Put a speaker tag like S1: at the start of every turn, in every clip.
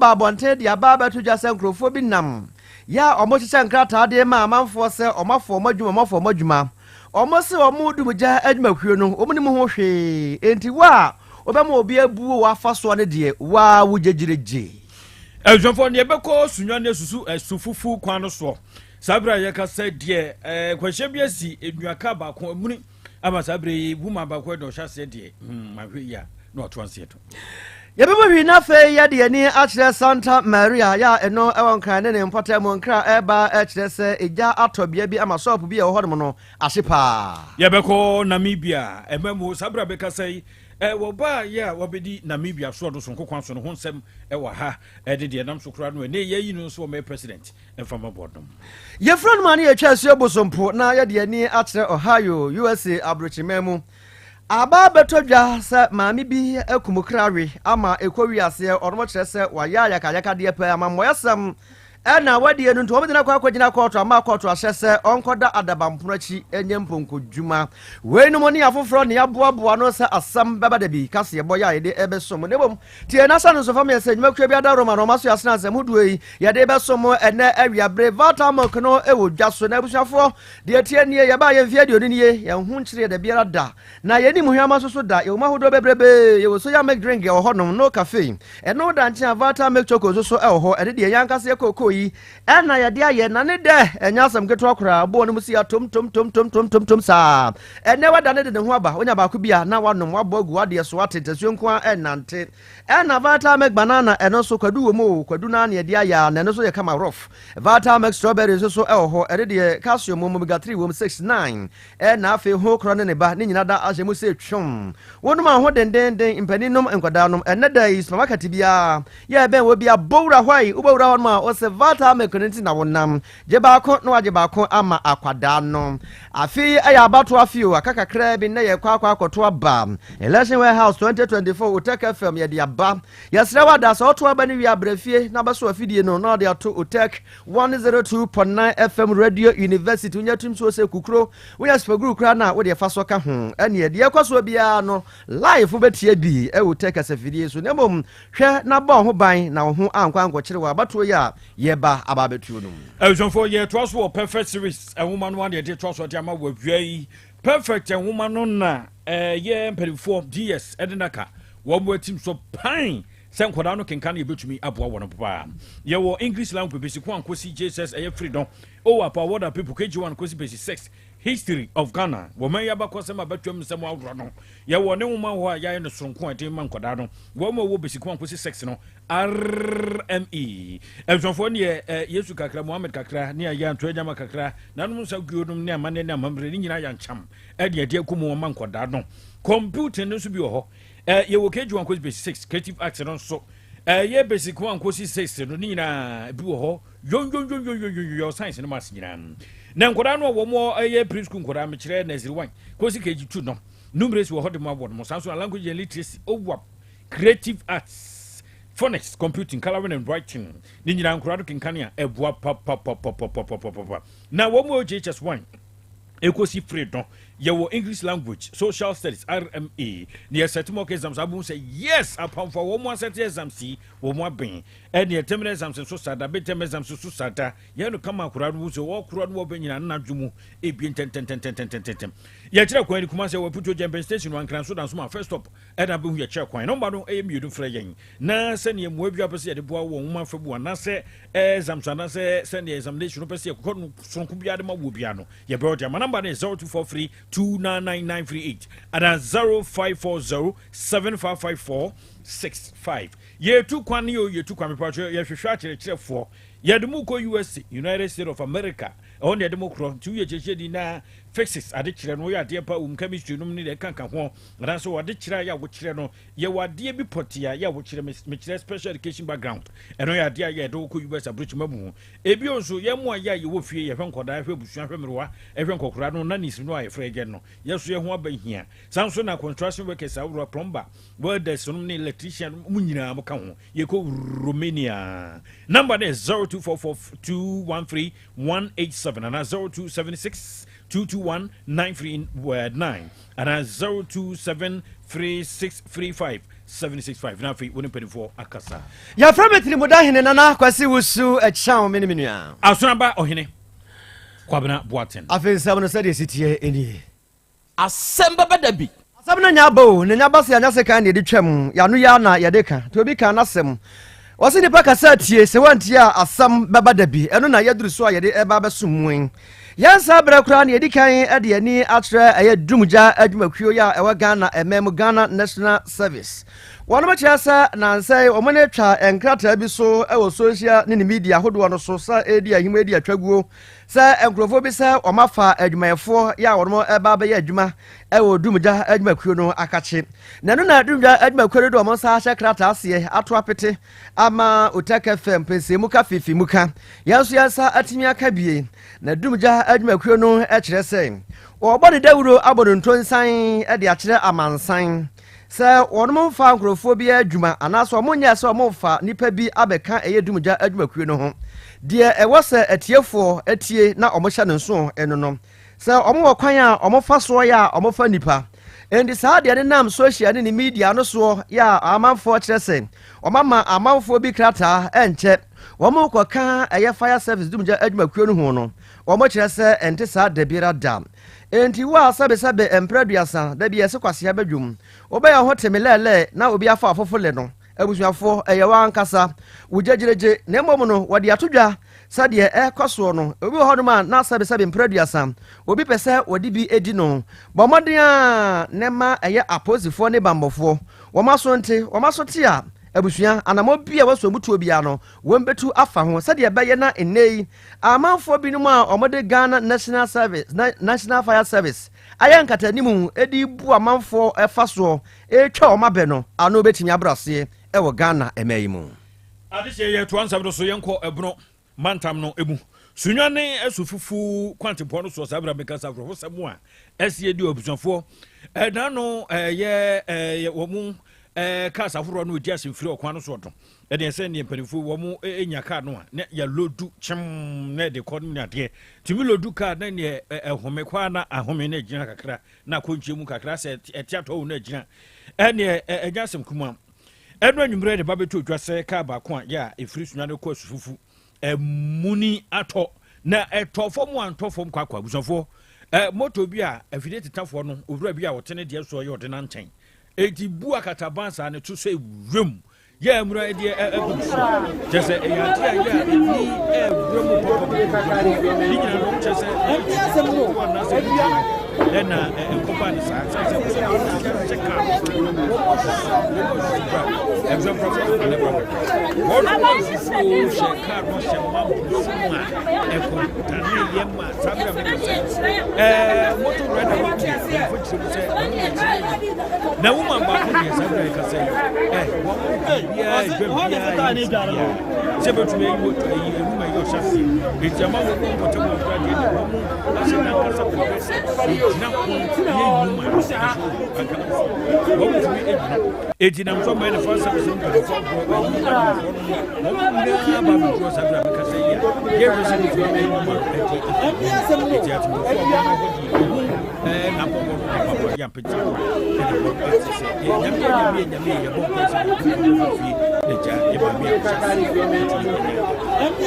S1: Aba abɔnten de aba abɛto dwa sɛ nkurɔfoɔ bi nam yɛ a wɔhyehyɛ nkrataa de ma amanfoɔ sɛ wɔafɔ wɔn adwuma, wɔafɔ wɔn adwuma. Wɔse wɔn dumgya adwumakuo no, wɔn nnim ho hwee. Enti wo a wobɛma obi abuo w'afa soɔ no deɛ, wo ara wo gyegyiregye.
S2: Abusuafoɔ, neɛ ɛbɛkɔ Sunyani asusu Asufufu kwan no soɔ saa berɛ a yɛka sɛ deɛ nkwanhyia bi asi nnua kaa baako amuni ama saa berɛ yi woman baako ɛna ɔhyɛ aseɛ deɛ ahwɛ yi a na wato aseɛ to.
S1: Yɛbɛbɔ hwii na afei yɛde yɛn ani akyerɛ Santa Maria yɛ a ɛno ɛwɔ Nkran ne ne mpɔtam mu. Nkra ɛreba kyerɛ sɛ egya atɔ bea bi ama sɔɔpo bi a ɛwɔ hɔnom no ahye paa.
S2: Yɛbɛkɔ Namibia ɛma mu saa berɛ a bɛkasa yi wɔ baa yɛ a wabɛdi Namibia soɔ no sonko kwan so no ho nsɛm ɛwɔ ha ɛde deɛ ɛnam so koraa no ɛnɛ yɛyi no nso wɔmɛyɛ president ɛmfa ma board no.
S1: Yɛfiri no ma ne yɛtwa asuo Bosompo na yɛde yɛn ani akyerɛ Ohio, USA aburokyiman mu. Aba abɛtɔ dwa sɛ maame bi akum kra we ama ɛkɔ wiaseɛ, ɔnom kyerɛ sɛ wayɛ ayakayakadeɛ pɛɛ, amammɔyɛsɛm ɛna wadie no nti wɔn de no akɔ akɔgyina kɔɔto ama kɔɔto ahyɛ sɛ ɔnkɔda adabampono akyi nyɛ mponkodwuma. Weinom ne afoforɔ ne aboaboa no sɛ asɛm bɛba da bi kaseɛbɔ yɛ a yɛde ɛbɛsom na mmom tie na sa no nso fa meyɛ sɛ nnwumakuo bi ada Roma na ɔma so yɛasena nsɛm hodoɔ yi yɛde bɛsom ɛnɛ awiabere. Vata milk no ɛwɔ dwa so na abusuafoɔ deɛ tie nie, yɛbaa yɛn mfeɛ 20 nie, yɛn ho nkyerɛ da biara da na yɛnim hwama nso so da. Yɛwɔ mu ahodoɔ bebrebe. Yɛwɔ soya milk drink ɛwɔ hɔnom, no cafe. Ɛno da nkyɛn a, Vata Milk Choco nso so ɛwɔ hɔ. Ɛne deɛ yɛn ankasa yɛ kookoo yi ɛna yɛde ayɛ na ne dɛ ɛnyɛ asɛm ketewa koraa. Boɔ no mu si atom tom tom tom tom tom tom saa. Ɛnɛ wada ne de ne ho aba, wonya baako bi a na wanom, wabɔ agu wadeɛ so ate ntasuo nko a ɛnante. Ɛna Vata Milk Banana, ɛno nso kwadu wɔ mu o, kwadu no ne yɛde ayɛ a na ɛno nso yɛ kama rough. Vata Milk Strawberry nso so ɛwɔ hɔ. Ɛne deɛ calcium mu, omega 3 wɔ mu, 6 9 ɛna afei ho korɔ ne ne ba ne nyina da ahyɛ mu sɛ twom. Wonom a ho dendenden, mpanin nom, nkwadaa nom. Ɛnɛ da yi supermarket biara yɛ ɛbɛn wɔ bi a bɔwura hɔ yi, wobɛwura hɔ nom a wɔsɛ Vata Milk no nti na wonam gye baako na wagye baako ama akwadaa no. Afei ɛyɛ abato afe o, aka kakraa bi nnɛ yɛkɔ akɔto aba. Election Warehouse 2024, Otec FM yɛde aba. Yɛsrɛ wo ada sɛ ɔto aba no wie abrɛ fie na bɛso afidie no na ɔde ato Otec 102.9 FM Radio University. Wonya tim so sɛ kukuro wonya sipaguru koraa no a wode ɛfa so ka ho. Ɛneɛ deɛ ɛkɔ soɔ biara no live wobɛtie bi ɛwɔ Otec asafidie so. Na mmom hwɛ na bɔ ho ban na wo ho ankɔ ankɔkyere wɔ abatoɔ yi a yɛba aba abɛtuo no mu.
S2: Abusuafoɔ, yɛtoa so wɔ Perfect Series nwoma no a deɛ yɛde toa so de ama wɔ awia yi. Perfect nwoma no na ɛyɛ mpanimfoɔ ds ɛde naka wɔn mo atim so pan sɛ nkwadaa no kenkan no yɛbɛtumi aboa wɔn paa. Yɛwɔ English language basic 1 kɔsi JSS, ɛyɛ free no o apa award people KG1 kɔsi basic 6, History of Ghana, wɔn yi abakɔsɛm abatwam nsɛm ahodoɔ no. Yɛwɔ ne nwoma hɔ a yɛayɛ no soronko a ɛde ma nkwadaa no wɔn a wɔwɔ basic 1 kɔsi 6 no. Rme abusuafoɔ ne yɛ Yesu kakra, Mohammed kakra, ne ayɛ anto anyama kakra, nanom nsa guo nom ne amanneɛ ne amammerɛ ne nyinaa yɛnkyam ɛde ɛde akɔ mu ɔma nkwadaa no. Computing no nso bi wɔ hɔ. Yɛwɔ KG1 kɔsi basic 6. Creative arts no nso ɛyɛ basic 1 kɔsi 6 no ne nyinaa bi wɔ hɔ yonyoyoyoyoyoyo. Science no maths nyinaa na nkwadaa no a wɔn ɛyɛ preschool nkwadaa, mekyerɛ nursery 1 kɔsi KG2 no, numeracy wɔ hɔ de mu abɔ no mo. Saa nso na language and literacy, owap, creative arts, phonics, computing, coloring and writing ne nyinaa nkwadaa no kenkan a ɛboa papapapapapapapa. Na wɔn mu JHS 1 ekosi free no, yɛwɔ English language, social studies, rma ne yɛsɛte mock exams abom sɛ yes, apamfo a wɔn mu asɛte exams yi wɔn mu abɛn. Ɛne terminal exams nso sada, midterm exams nso sada. Yɛn no kama akwadaa no sɛ wɔkora no wɔbɛ nyinaa nanadwo mu ebie ntɛntɛntɛntɛntɛntɛm. Yɛkyerɛ kwan ni kuma sɛ wɔputuo gyɛmpɛn station no Ankran so danso ma first stop ɛna bɛhu. Yɛkyerɛ kwan nɔmba no ɛyɛ mmienu. Frɛ yɛn na sɛneɛ mmoa bi apɛ sɛ yɛde boa wɔ nwoma fa mu anaasɛ exams anaasɛ sɛneɛ examination no pɛ sɛ yɛkɔkɔ no sononko biara de ma wɔ biara no, yɛbɛwɔ de ama. Namba no yɛ 0243 299938 ana 0540 7554 65. Yɛtu kwan ne yɛ yɛtu kwan mepatwɛ. Yɛhwehwɛ akyerɛkyerɛfoɔ, yɛde mu kɔ USA, United States of America. Ɛhɔ ne yɛde mu korɔ. Nti woyɛ kyerɛkyerɛni na physics ade kyerɛ no, woyɛ adeɛ pa wom, chemistry nom ne deɛ ɛkanka ho, anaasɛ wɔde kyerɛ a yɛ a wokyerɛ no, yɛwɔ adeɛ bi pɔte a yɛ a wokyerɛ, mekyerɛ special education background, ɛno yɛ adeɛ a yɛde wokɔ US aburokyima mu. Ebio nso yɛn mu a yɛ a yɛwɔ fie, yɛhwɛ nkɔdaa, yɛhwɛ abusua, hwɛ mmerewa, ɛhwɛ nkɔkora no na nisi no a yɛfrɛ yɛ no, yɛso yɛn ho aba hia. Saa nso na construction workers ahoroɔ, plumber, welders nom ne electrician mu nyinaa mo ka ho. Yɛkɔ Romania. Number no yɛ 0244 213 187 anaa 0276 221 939 anaa 0273 635. 765 na afei wo ne mpanimfoɔ akasa.
S1: Yɛfrɛ me Tirimuda Hene Nana Kwasi Wusu Ɛkyaw, me ne me nua.
S2: Asonaba Ɔhene Kwabena Boaten.
S1: Afei nsɛm no sɛdeɛ ɛsi teɛ nie.
S3: Asɛm bɛba da bi.
S1: Asɛm no nya aba o, na nya ba sɛ yɛanya sekan na yɛde twam, yɛano yi ara na yɛde ka. Nti obi kaa n'asɛm. Wɔse nnipa kasa tie, sɛ woantie a asɛm bɛba da bi. Ɛno na yɛaduru so a yɛde reba abɛsom mu yi. Yɛn saa berɛ koraa na yɛdi kan de yɛn ani akyerɛ ɛyɛ Dumgya adwumakuo yi a ɛwɔ Ghana ɛman mu, Ghana National Service. Wɔnom kyerɛ sɛ nansa yi wɔn ne twa nkrataa bi so wɔ social ne ne media ahodoɔ no so sɛ ɛredi ahim ɛredi atwaguo sɛ nkurɔfoɔ bi sɛ wɔn afa adwumayɛfoɔ yɛ a wɔnom ɛba abɛyɛ adwuma wɔ Dumgya adwumakuo no akakye. Na ɛno na Dumgya adwumakuo no de wɔn nsa ahyɛ krataa aseɛ ato apete ama Otak FM pɛnsɛn mu ka fifi mu ka. Yɛn nso yɛn nsa atumi aka bie. Na Dumgya adwumakuo no kyerɛ sɛ wɔrebɔ ne dawuro abɔ no ntonsan de akyerɛ amansan sɛ wɔnom mfa nkurɔfoɔ biara adwuma anaasɛ wɔn nyɛɛ sɛ wɔn refa nnipa bi abɛka ɛyɛ Dumgya adwumakuo no ho. Deɛ ɛwɔ sɛ atiefoɔ tie na wɔhyɛ no nso no no, sɛ wɔn wɔ kwan a wɔn fa soɔ yɛ a wɔn fa nnipa. Enti saa deɛ ne nam social ne ne media no soɔ yɛ a amanfoɔ kyerɛ sɛ wɔn ama amanfoɔ bi krataa ɛnkyɛ wɔn rekɔka ɛyɛ fire service Dumgya adwumakuo no ho no, wɔn kyerɛ sɛ ɛnte saa dabiara da. Enti wo a sɛbesɛbe mprɛ 30 da bi ɛse kwasea bɛdwom, wobɛyɛ ho te me lɛɛlɛɛ na obi afa afofo le no, abusuafoɔ, ɛyɛ w'ankasa wo gyegyeregye. Na mmom no, wɔde ato dwa sɛ deɛ ɛrekɔ soɔ no, obi wɔ hɔnom a na sɛbesɛbe mprɛ 30 obi pɛ sɛ wɔde bi di no. Bɔ mmɔden ara na ma ɛyɛ apolisifoɔ ne bammɔfoɔ wɔn aso nte, wɔn aso te a, abusua, anammɔn bi a wɔasɔ mu tuo biara no, wɔbɛtu afa ho sɛdeɛ ɛbɛyɛ na nnɛ yi amanfoɔ binom a wɔde Ghana National Service, National Fire Service ayɛ nkatanimu de rebu amanfoɔ fa soɔ retwa wɔn abɛ no ano bɛtumi abrɛ aseɛ wɔ Ghana mmaa yi mu.
S2: Adehyeɛ yɛtoa nsɛm no so, yɛnkɔ Ɛbono mantam no mu. Sunyani ne Asufufu kwantempɔn no soɔ saa berɛ a mekasa awerɛhosɛm a ɛsi adi wɔ abusuafoɔ ɛna no ɛyɛ ɛyɛ wɔn cars ahoroɔ no ɛdi asɛmfiri ɔkwan no soɔ no ɛdeɛ sɛ neɛ mpanimfoɔ wɔn nya car no a na yɛlodu kyem na ɛde kɔ no ne adeɛ tumi lodu car na neɛ ɛhome kɔ a na ahome na ɛgyina kakra na akɔnkyie mu kakra sɛ ɛte atɔ wo na ɛgyina ɛneɛ ɛnyɛ asɛm kuma. Ɛno anwummerɛ ne ba bɛtɔ dwa sɛ kaa baako a yɛ a ɛfiri Sunyani kɔ Asufufu amuni atɔ na ɛtɔ fam antɔ fam kwakwa. Abusuafoɔ, moto bi a afidie tetafoɔ no owura bi a ɔte ne deɛ soɔ yɛ ɔde nankyɛn eti bu akataban saa ne to sɛ wem yɛ amuna ɛdeɛ ɛgu so kyɛ sɛ ɛyɛ adeɛ a yɛ a ɛni ɛwura mu pɔpɔpɔpɔ ne nyina no kyɛ sɛ ɛyɛ anaasɛ ɛna ɛkɔba ne saa sɛ sɛ sɛ kaa wɔn susu bra ɛfɛ nkurɔfoɔ ne bra wɔn susu hyɛ kaa no hyɛ ma mposo mu a ɛkɔntane yɛ ma saa bere a meka sɛ ɛɛ moto rɛda wɔn deɛ mpanyinfoɔ kyerɛ mu sɛ wɔn yɛ kyerɛ na woman baako deɛ saa bere a yɛka sɛ ɛ wɔn biribiara adwa biara yɛ biara sɛ bɛtumi ayi moto ayi ɛnum ayi ɔhyɛ aseɛ eti ama wɔn wɔn bɔtɛ wɔn kura deɛ deɛ wɔn ahyɛ n'ankasa pɛpɛ sɛ egyina ho yɛ nnwuma ɛso anka wɔn tumi egyina eti nam so mɛn fa sɛ sɛ mpanyinfoɔ agorɔ ayi adwumfoɔ no wɔn nyinaa ba abɛduru ɔsa bere a meka sɛ yi a yɛhwɛ sɛ bɛtumi ayi nnwuma no ɛde eti atemmufoɔ a wɔn hɔ deɛ ehu ɛɛ n'abɔbɔ no ababɔ yɛ apɛtɛ ɛna wɔn ɛte sɛ nyame yɛ nyame yɛ nyame yɛ bɔ mpɛ sɛ yɛ kɔ fie na gya yɛ maame a ɔhyɛ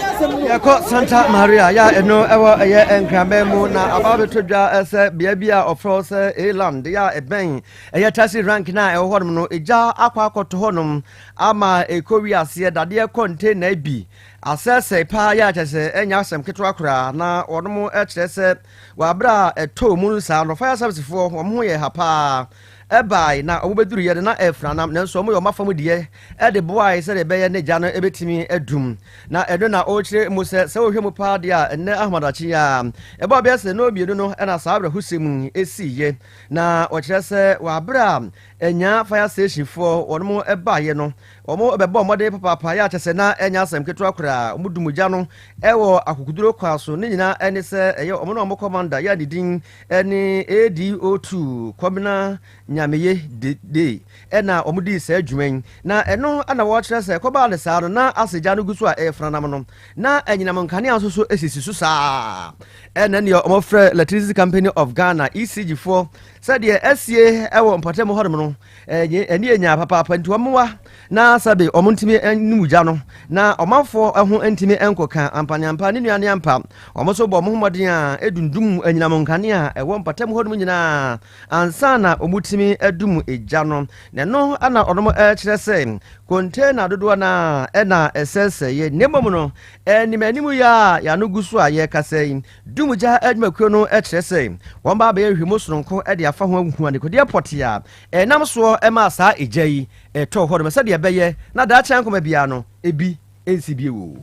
S2: ase ɛtumi.
S1: Yɛkɔ Santa Maria yɛ a ɛno ɛwɔ ɛyɛ Nkraman mu na aba abɛtɔ dwa sɛ bea bi a ɔfrɛ sɛ A-land yɛ a ɛbɛn ɛyɛ taxi rank no a ɛwɔ hɔnom no, egya akɔ akɔtɔ hɔnom ama ɛkɔ wi aseɛ dadeɛ kɔntena bi asɛesɛe paa yɛ a kyerɛ sɛ ɛnyɛ asɛm ketewa koraa. Na wɔnom kyerɛ sɛ wɔ abere a ɛtɔɔ mu no saa no, fire service foɔ wɔn ho yɛ ha paa ɛbae na wɔn bɛduruyɛ no na ɛfranam, nanso wɔn yɛ wɔn afa mu deɛ ɛde boae sɛdeɛ ɛbɛyɛ ne gya no ɛbɛtumi adum. Na ɛno na ɔrekyerɛ mu sɛ sɛ wohwɛ mu paa deɛ a, ɛnnɛ ahomadakye yi a ɛbɔɔ bɛyɛ sɛ 2:00 no ɛna saa awerɛhosɛm yi ɛsiiɛ. Na ɔkyerɛ sɛ wɔ abere a ɛnya fire station foɔ wɔn mo ɛbaeɛ no, wɔn bɛbɔ mmɔden papaapa yɛ akyɛ sɛ na ɛnya asɛm ketewa koraa. Wɔn dum gya no ɛwɔ akokoduro kwan so. Ne nyinaa ɛne sɛ ɛyɛ wɔn na wɔn commander yɛ a ne din ɛne ADO2 Kɔbena Nyameye Dede ɛna wɔn dii saa adwuma yi. Na ɛno na wɔkyerɛ sɛ kɔbaa ne saa no na asegya no gu so a ɛyɛ franam no, na anyinam nkanea nso so esisi so saa. Ɛna nea wɔfrɛ Electricity Company of Ghana, ECG foɔ, sɛdeɛ asie ɛwɔ mpɔtam hɔnom no. no ɛne ɛnya papaapa nti wɔmmoa na sɛbe wɔn ntumi num gya no na ɔmanfoɔ ho ntumi nkɔka ampaneampa ne nua ne ampa. Wɔn nso bɔ wɔn ho mmɔden a ɛdundum anyinam nkanea a ɛwɔ mpɔtam hɔnom nyinaa ansa na wɔtumi adum gya no. Na ɛno na ɔnom kyerɛ sɛ container dodoɔ no a ɛna ɛsɛsɛeɛ. Na mmom no anim anim yi a yɛano gu so a yɛrekasa yi, dumgya adwumakuo no kyerɛ sɛ wɔn ba abɛyɛ nhwehwɛmu sononko de afa ho ahu adekodeɛ pɔtee a ɛnam soɔ maa saa egya yi tɔɔ hɔnom sɛdeɛ ɛbɛyɛ na daakye ankoma biara no ebi nsi bio.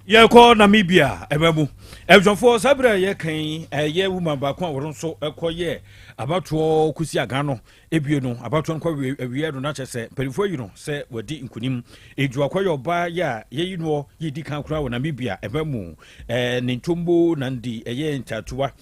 S2: Yɛkɔ Namibia ɛma mu abusuafoɔ, saa berɛ a yɛka yi, ɛyɛ woman baako a wɔn nso kɔyɛ abatoɔ kɔsi agan no ebie no, abatoɔ no kɔ awieɛ no, na kyerɛ sɛ mpanimfoɔ ayi no sɛ wadi nkonim. Enti wakɔyɛ ɔbaa yɛ a yɛyi noɔ yɛdi kan koraa wɔ Namibia ɛma mu. Ne ntombo Nandi ɛyɛ Ntatuwa,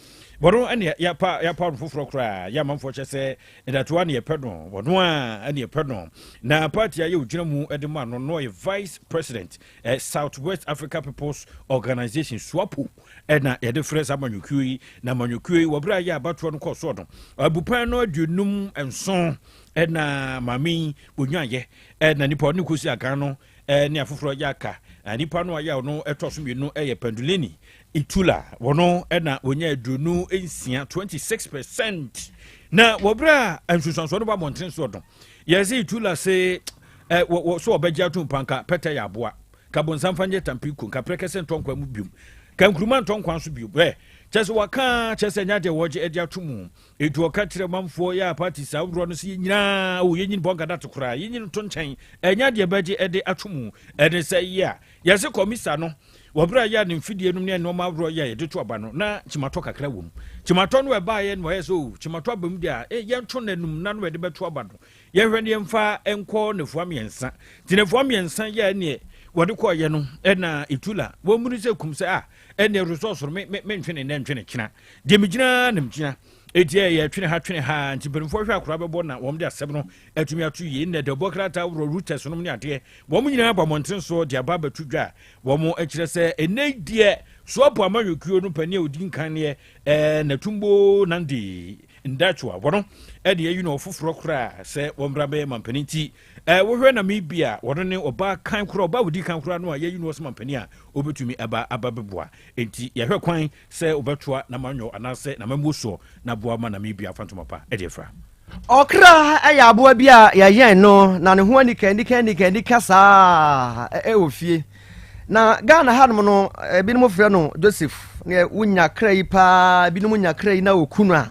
S2: wɔno ɛne yɛapa yɛapa no foforɔ koraa yɛ amanfoɔ kyerɛ sɛ Ntatuwa ne yɛpɛ no, wɔno a ɛne yɛpɛ no. Na party a yɛ ogyina mu de ma no no ɔyɛ vice president, South West Africa People's Organization, SWAPO, ɛna yɛde frɛ saa amanyɔkuo yi. Na amanyɔkuo yi, wɔ berɛ a yɛ abatoɔ no kɔɔ soɔ no, abupan no 57 ɛna maame yi ɔnyaeɛ, ɛna nipa ɔne kɔsi akan no ne afoforɔ yɛ aka. Na nipa no a yɛ ɔno ɛtɔ so mmienu ɛyɛ Panduleni Itula, wɔno ɛna wɔnya 26, 26%. Na wɔ berɛ a nsunsuansoɔ no ba abɔntene soɔ no, yɛsɛ Itula se wɔ so ɔbɛgye atom panka pɛtɛ yɛ aboa ka bonsam fa nyɛ tampi ko nka prɛkɛsɛ ntɔ nkwa mu biom ka nkuruma ntɔ nkwa nso biom ɛ kyɛ sɛ waka kyɛ sɛ nya deɛ wɔgye ɛde ato mu. Ɛti ɔka kyerɛ manfoɔ yɛ a party saa worɔ no sɛ yɛ nyinaa o yɛnyini bɔnka date koraa yɛnyini to nkyɛn ɛnya deɛ bɛgye ɛde ato mu. Ɛne sɛ yɛ a yɛse kɔmisa no wɔ berɛ a yɛ a ne mfidie nom ne nneɛma aworɔ yɛ a yɛde to aba no na kyimatɔ kakra wɔ mu. Kyimatɔ no ɛbaeɛ no ɛyɛ sɛ o kyimatɔ aba mu deɛ a yɛnto no anum na no ɛde bɛto aba no Yɛhwɛ no yɛmfa nkɔ nafua mmiɛnsa. Nti nafua mmiɛnsa yɛ ɛneɛ wɔde kɔɔyɛ no ɛna Itula wɔn mu no sɛ kum sɛ a ɛneɛ resource no me me mentwene nnɛ ntwene kyena deɛ megyina na megyina eti ɛyɛ twene ha twene ha. Nti mpanimfoɔ hwɛ akora bɛbɔ na wɔn de asɛm no atumi ato yie. Nnɛ dɛbɔ krataa worɔ routers nom ne adeɛ wɔn nyinaa bɔ mmɔnten soɔ de aba abɛto dwa a wɔn kyerɛ sɛ ɛnɛ deɛ soapo amanyɔkuo no panin a ɔdi nkan neɛ ɛɛ Natumbo Nandi Ndacho a wɔno ɛde ayi no ɔfoforɔ koraa sɛ wɔmmra bɛyɛ mampanin. Nti wohwɛ Namibia, wɔno ne ɔbaa kan koraa, ɔbaa wɔdi kan koraa no a yɛyi no ɔsɛ mampanin a ɔbɛtumi aba aba bɛboa. Nti yɛhwɛ kwan sɛ wɔbɛtoa n'amanyɔ anaasɛ n'amammuo soɔ na aboa ma Namibia afa ntoma pa ɛde afira.
S1: Ɔkra yɛ aboa bi a yɛyɛn no na ne ho anika anika anika anika saa wɔ fie. Na Ghana hanom no, ebinom frɛ no Joseph. Ne wonya kra yi paa, ebinom nya kra yi na wɔku no a,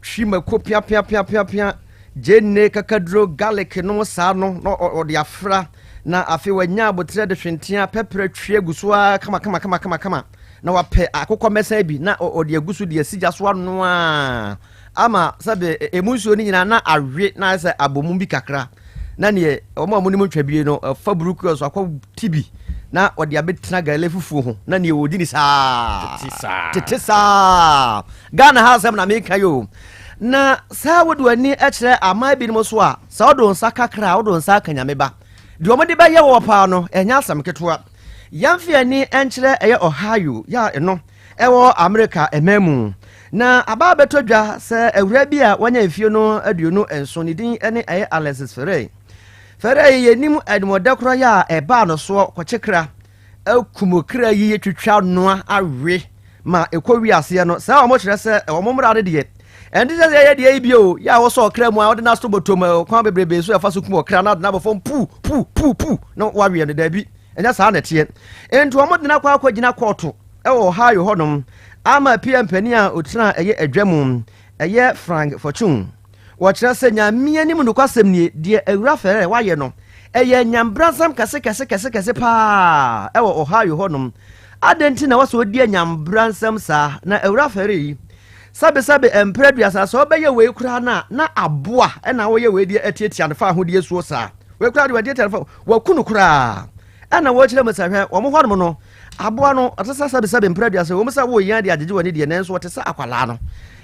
S1: twi mako piapiapiapiapia, gyeene, kakaduro, garlic nom saa no na ɔde afra. Na afei wanya aboterɛ de hwentea pɛprɛ twi agu so ara kama kama kama kama kama. Na wapɛ akokɔ mmɛsɛn bi na ɔde agu so de asi gya so anoa ama sɛbe emu nsuo no nyinaa na awe na ayɛ sɛ abɔmu bi kakra. Na neɛ wɔn a wɔnim ntwabie no fa burukuo so akɔ ti bi na ɔde abɛtena gale fufuo ho na neɛ wɔdi ne saa tete saa. Ghana ha asɛm na meka yi o. Na saa wode w'ani kyerɛ aman binom so a, sɛ wode nsa kakra a wode nsa aka Nyame ba deɛ wɔde bɛyɛ wɔ paa no ɛnyɛ asɛm ketewa. Yɛmfe ani nkyerɛ ɛyɛ Ohio yɛ a ɛno ɛwɔ Amerika ɛman mu. Na aba abɛtɔ dwa sɛ awuraa bi a wanya mfie no 27, ne din ne ɛyɛ Alexis Ferrer. Ferrer yi yɛnim animɔdɛ korɔ yɛ a ɛbaa no soɔ kɔkyekra akum kra yi twitwa noa awe ma ɛkɔ wi aseɛ no. Saa wɔn kyerɛ sɛ wɔn mmara no deɛ ɛnte sɛ sɛ yɛyɛ deɛ yi bio yɛ a wɔsɔ ɔkra mu a wɔde no aso bɔtɔm kwan bebrebe so ɛfa so kum ɔkra na ade no abɔ fam pu pu pu pu na waweɛ no. Daabi, ɛnyɛ saa na ɛteɛ. Enti wɔn de no akɔ akɔgyina kɔɔto wɔ Ohio hɔnom ama pia mpanin a ɔtena ɛyɛ adwa mu ɛyɛ Frank Fortune. Wɔkyerɛ sɛ Nyame anim nokwasɛm nie, deɛ Awura Ferrer wayɛ no, ɛyɛ anyambransɛm kɛse kɛse kɛse kɛse paa ɛwɔ Ohio hɔnom. Adɛn nti na wɔsɛ ɔdi anyambransɛm saa? Na Awura Ferrer yi, sɛbesɛbe mprɛ 30 sɛ ɔbɛyɛ wei koraa no a, na aboa ɛna wɔyɛ wei deɛ atiatia no fa ahodeɛ suo saa. Wei koraa deɛ wɔatiatia no fa, wɔaku no koraa. Ɛna wɔkyerɛ mu sɛ hwɛ, wɔn hɔnom no, Aboa no, ɔte sɛ sɛbesɛbe mprɛ 30, ɛwom sɛ woreyɛn de agyegye w'ani deɛ, nanso ɔte sɛ akwadaa no.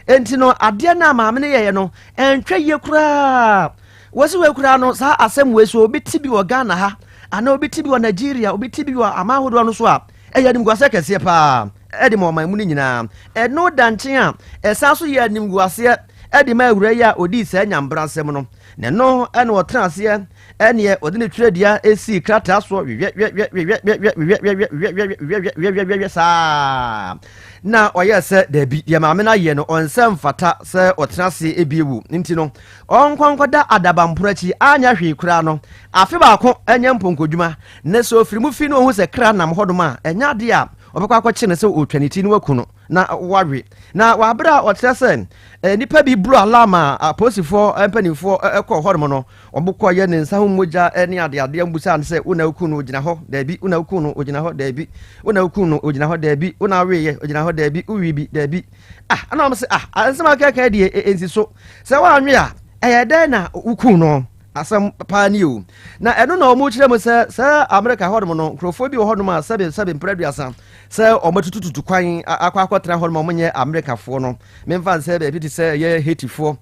S1: Enti no, adeɛ no a maame no yɛeɛ no, ɛntwa yie koraa. Wɔsi wei koraa no, saa asɛm wei so obi te bi wɔ Ghana ha, anaa obi te bi wɔ Nigeria, obi te bi wɔ aman ahodoɔ no so a, ɛyɛ animguaseɛ kɛseɛ paa ɛde ma ɔman mu no nyinaa. Ɛno da nkyɛn a, ɛsan so yɛ animguaseɛ de maa awuraa yi a ɔdii saa nyambrasɛm no. Na ɛno na ɔtena aseɛ ɛneɛ ɔde ne twerɛdua sii krataa soɔ wewɛwɛwɛwɛwɛwɛwɛwɛwɛwɛwɛwɛwɛwɛwɛwɛ saa na ɔyɛɛ sɛ daabi deɛ maame no ayɛ no ɔnsɛ mfata sɛ ɔtena ase ebie wu nti no ɔnkɔ nkɔda adabampono akyi anyɛ hwee koraa no afe baako ɛnyɛ mpɔnkɔdwuma na sɛ ɔfiri mu fi no ɔhu sɛ kra nam hɔnom a ɛnyɛ adeɛ a ɔbɛkɔ akɔkye no sɛ ɔtwa ne ti no waku no na wawe. Na wɔ abere a ɔkyerɛ sɛ nnipa bi buru alarm a apolisifoɔ mpanimfoɔ kɔɔ hɔnom no, wɔn kɔyɛ ne nsa ho mogya ne adeadeɛ mbusaa no sɛ wo na woku no ogyina hɔ daabi, wo na woku no ogyina hɔ daabi, wo na woku no ogyina hɔ daabi, wo na aweeɛ ogyina hɔ daabi, wowi bi daabi. Ah, ɛna wɔn sɛ ah, nsɛm akɛkɛ deɛ ɛnsi so sɛ woanwe a ɛyɛ dɛn na woku no? Asɛm paa ni o. Na ɛno na wɔn kyerɛ mu sɛ sɛ Amerika hɔnom no nkurɔfoɔ bi wɔ hɔnom a sɛbe sɛbe mpere aduasa sɛ wɔatutututu kwan akɔ akɔtena hɔnom a wɔnyɛ Amerikafoɔ no. Memfa nsɛ baabi te sɛ ɛyɛ Haitifoɔ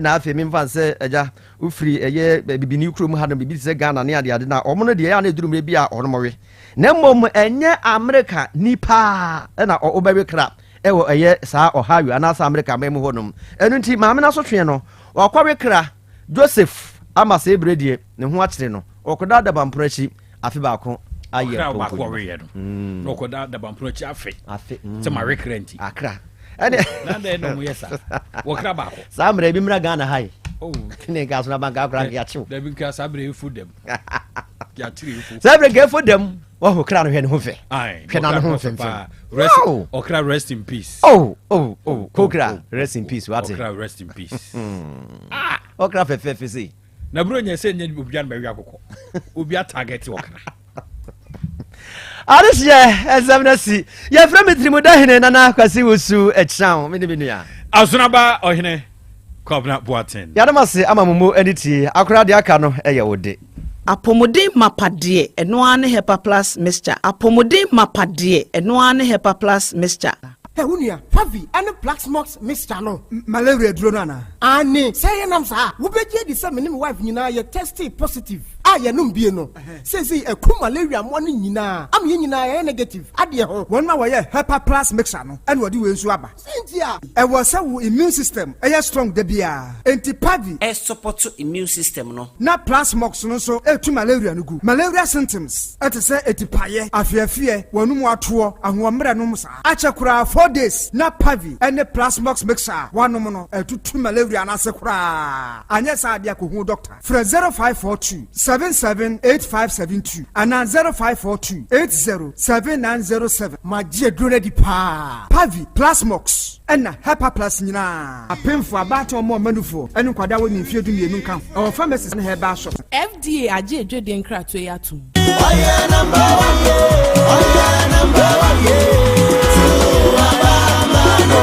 S1: na afei memfa nsɛ agya wofiri ɛyɛ bibini kurom hanom biribi te sɛ Ghana ne adeade na wɔn no deɛ ɛyɛ a na ɛduru mmerɛ bi a wɔnom we. Na mmom ɛnyɛ Amerika ni paa na wobɛwe kra ɛwɔ ɛyɛ saa Ohio anaasɛ Amerika man mu hɔnom. Ɛno nti maame no asotweɛ no wakɔwe kra. Joseph ama saa ebire deɛ ne ho akyere no, ɔkɔda dabampono akyi afe baako ayɛ
S2: Ɔkra
S1: mpɔnkɔ
S2: baako
S1: dwuma.
S2: ɔweyɛ no na ɔkɔda dabampono akyi afe
S1: Afe
S2: sɛ ma wekra nti.
S1: Akra. Ɛne
S2: Na dɛn na ɔmo yɛ saa? Wɔkra baako.
S1: saa mmerɛ bi mmra Ghana ha yi.
S2: Oh.
S1: Ne nka so na banka akora nka yɛakyew.
S2: Dabi nka saa berɛ efu dɛm. Yɛakyere efu.
S1: Saa berɛ nka efo dɛm. Wahu kra no hwɛ ne ho fɛ.
S2: Aye.
S1: Hwɛ n'ano ho
S2: ɔkra
S1: mfemfem.
S2: paa. Rest,
S1: Wow.
S2: ɔkra rest in peace.
S1: Oh, oh, oh. Kokra, rest in peace. Wate.
S2: Ɔkra rest in peace.
S1: Ɔkra fɛfɛɛfɛ sei.
S2: Na buro nyɛ sɛ nyɛ obi anoma wi akokɔ. Obi atarget ɔkra.
S1: Adehyeɛ ɛsɛm no si. Yɛfrɛ me Tirimuda Hene Nana Kwasi Wusu Akyiraw. Me ne me nua.
S2: Asonaba Ɔhene Kwabena Boateng.
S1: Yɛadom ase ama mo mo ani tie. Akora deɛ aka no yɛ wo de.
S4: Apɔmuden mapa deɛ, ɛno ara ne Hepa Plus Mixture. Apɔmuden mapa deɛ, ɛno ara ne Hepa Plus Mixture.
S5: Hɛ wo nua, Pavi ne Plaxmox mixture no.
S6: Malaria aduro no anaa?
S5: Aane, sɛ ɛyɛ nam saa a, wobɛgye adi sɛ me ne me wife nyinaa yɛ testee positive a yɛnom bie no. Seesei aku malaria mmoa no nyinaa ama yɛn nyinaa yɛayɛ negative adeɛ ho.
S6: Wɔn a wɔyɛ Hepa Plus mixture no na wɔde wei nso aba.
S5: Sɛn nti a?
S6: Ɛwɔ sɛ wo immune system yɛ strong da biara, enti Pavi.
S7: Ɛsupɔto immune system no.
S6: Na Plasmox no nso tu malaria no gu. Malaria symptoms te sɛ atipaeɛ, afeafeɛ, w'anum atoɔ, ahoɔmmerɛ nom saa. Akyɛ koraa 4 days na Pavi ne Plasmox mixture a woanom no atutu malaria no ase koraa. Anyɛ saa deɛ a kɔhu wo doctor. Frɛ 0542 77 8572 anaa 0542 80 7907.
S5: Magye aduro no adi paa.
S6: Pavi, Plasmox, ɛna Hepaplus nyinaa. Apemfo, abaatan, ɔmo a ɔma nufoɔ, ne nkwadaa a wɔnni mfeɛ 12 nka ho. Ɛwɔ pharmacies ne herbal shops.
S8: FDA agye adwadie nkratoɔ yi atom.
S9: Ɔyɛ number one ye, ɔyɛ number one ye, to aba ma no.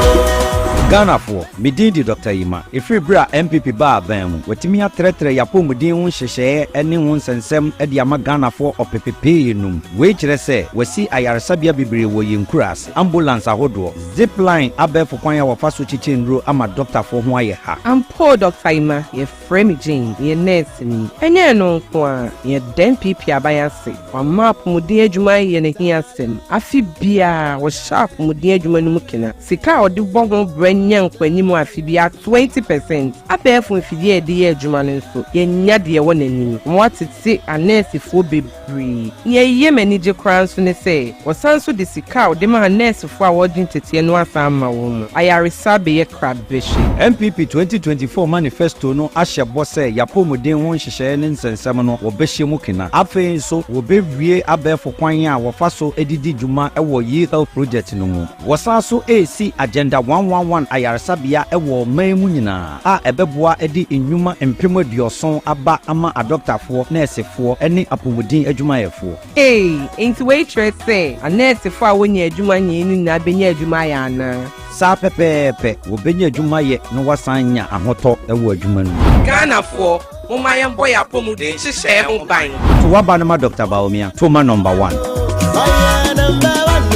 S10: Ghanafoɔ, me din de Dr. Yima. Ɛfiri berɛ a NPP baa aban mu, watumi atrɛtrɛ yɛapɔmuden ho nhyehyɛeɛ ne ho nsɛnsɛm de ama Ghanafoɔ ɔpepepee num. Wei kyerɛ sɛ wasi ayaresabea bebree wɔ yɛn nkura ase, ambulance ahodoɔ, zipline abɛɛfo kwan a wɔfa so kyekyɛ nnuro ama dɔktafoɔ ho ayɛ ha.
S11: Ampo Dr. Ima, yɛfrɛ me Jane, yɛ nurse ni. Ɛnyɛ no nko a, yɛda NPP aban ase. Wama apɔmuden adwuma yɛ n'ahi asɛm. Afe biara, wɔhyɛ apɔmuden adwuma no mu kena. Sika a ɔde bɔ ho brɛ nya nkɔanim afe biara 20%. Abɛɛfo mfidie a yɛde yɛ adwuma no nso, yɛnya deɛ ɛwɔ n'anim. Wɔatete anɛɛsefoɔ bebree. Nea ɛyɛ m'ani gye koraa nso ne sɛ, wɔsan nso de sika a wɔde ma anɛɛsefoɔ a wɔregye nteteɛ no asan ama wɔn mu. Ayaresa bɛyɛ krabɛhye.
S10: NPP 2024 manifesto no ahyɛ bɔ sɛ yɛapɔmuden ho nhyehyɛeɛ ne nsɛnsɛm no wɔbɛhyɛ mu kena. Afei nso wɔbɛwie abɛɛfo kwan a wɔfa so didi dwuma wɔ e-health project no mu. Wɔsan so esi Agenda 111 ayaresabea wɔ ɔman mu nyinaa a ɛbɛboa de nnwuma 70,000 aba ama adɔktafoɔ, nɛɛsefoɔ ne apɔmuden adwumayɛfoɔ.
S11: Ee, nti wei kyerɛ sɛ anɛɛsefoɔ a wɔnya adwuma nyɛ no nyinaa bɛnya adwuma ayɛ anaa?
S10: Saa pɛpɛɛpɛ, wɔbɛnya adwuma yɛ na wɔasan nya ahotɔ wɔ adwuma no mu.
S11: Ghanafoɔ, momma yɛmbɔ yɛn apɔmuden nhyehyɛe ho ban.
S10: To waba no ma Dr. Bawumia, to ma number one.
S9: Ɔyɛ number one o,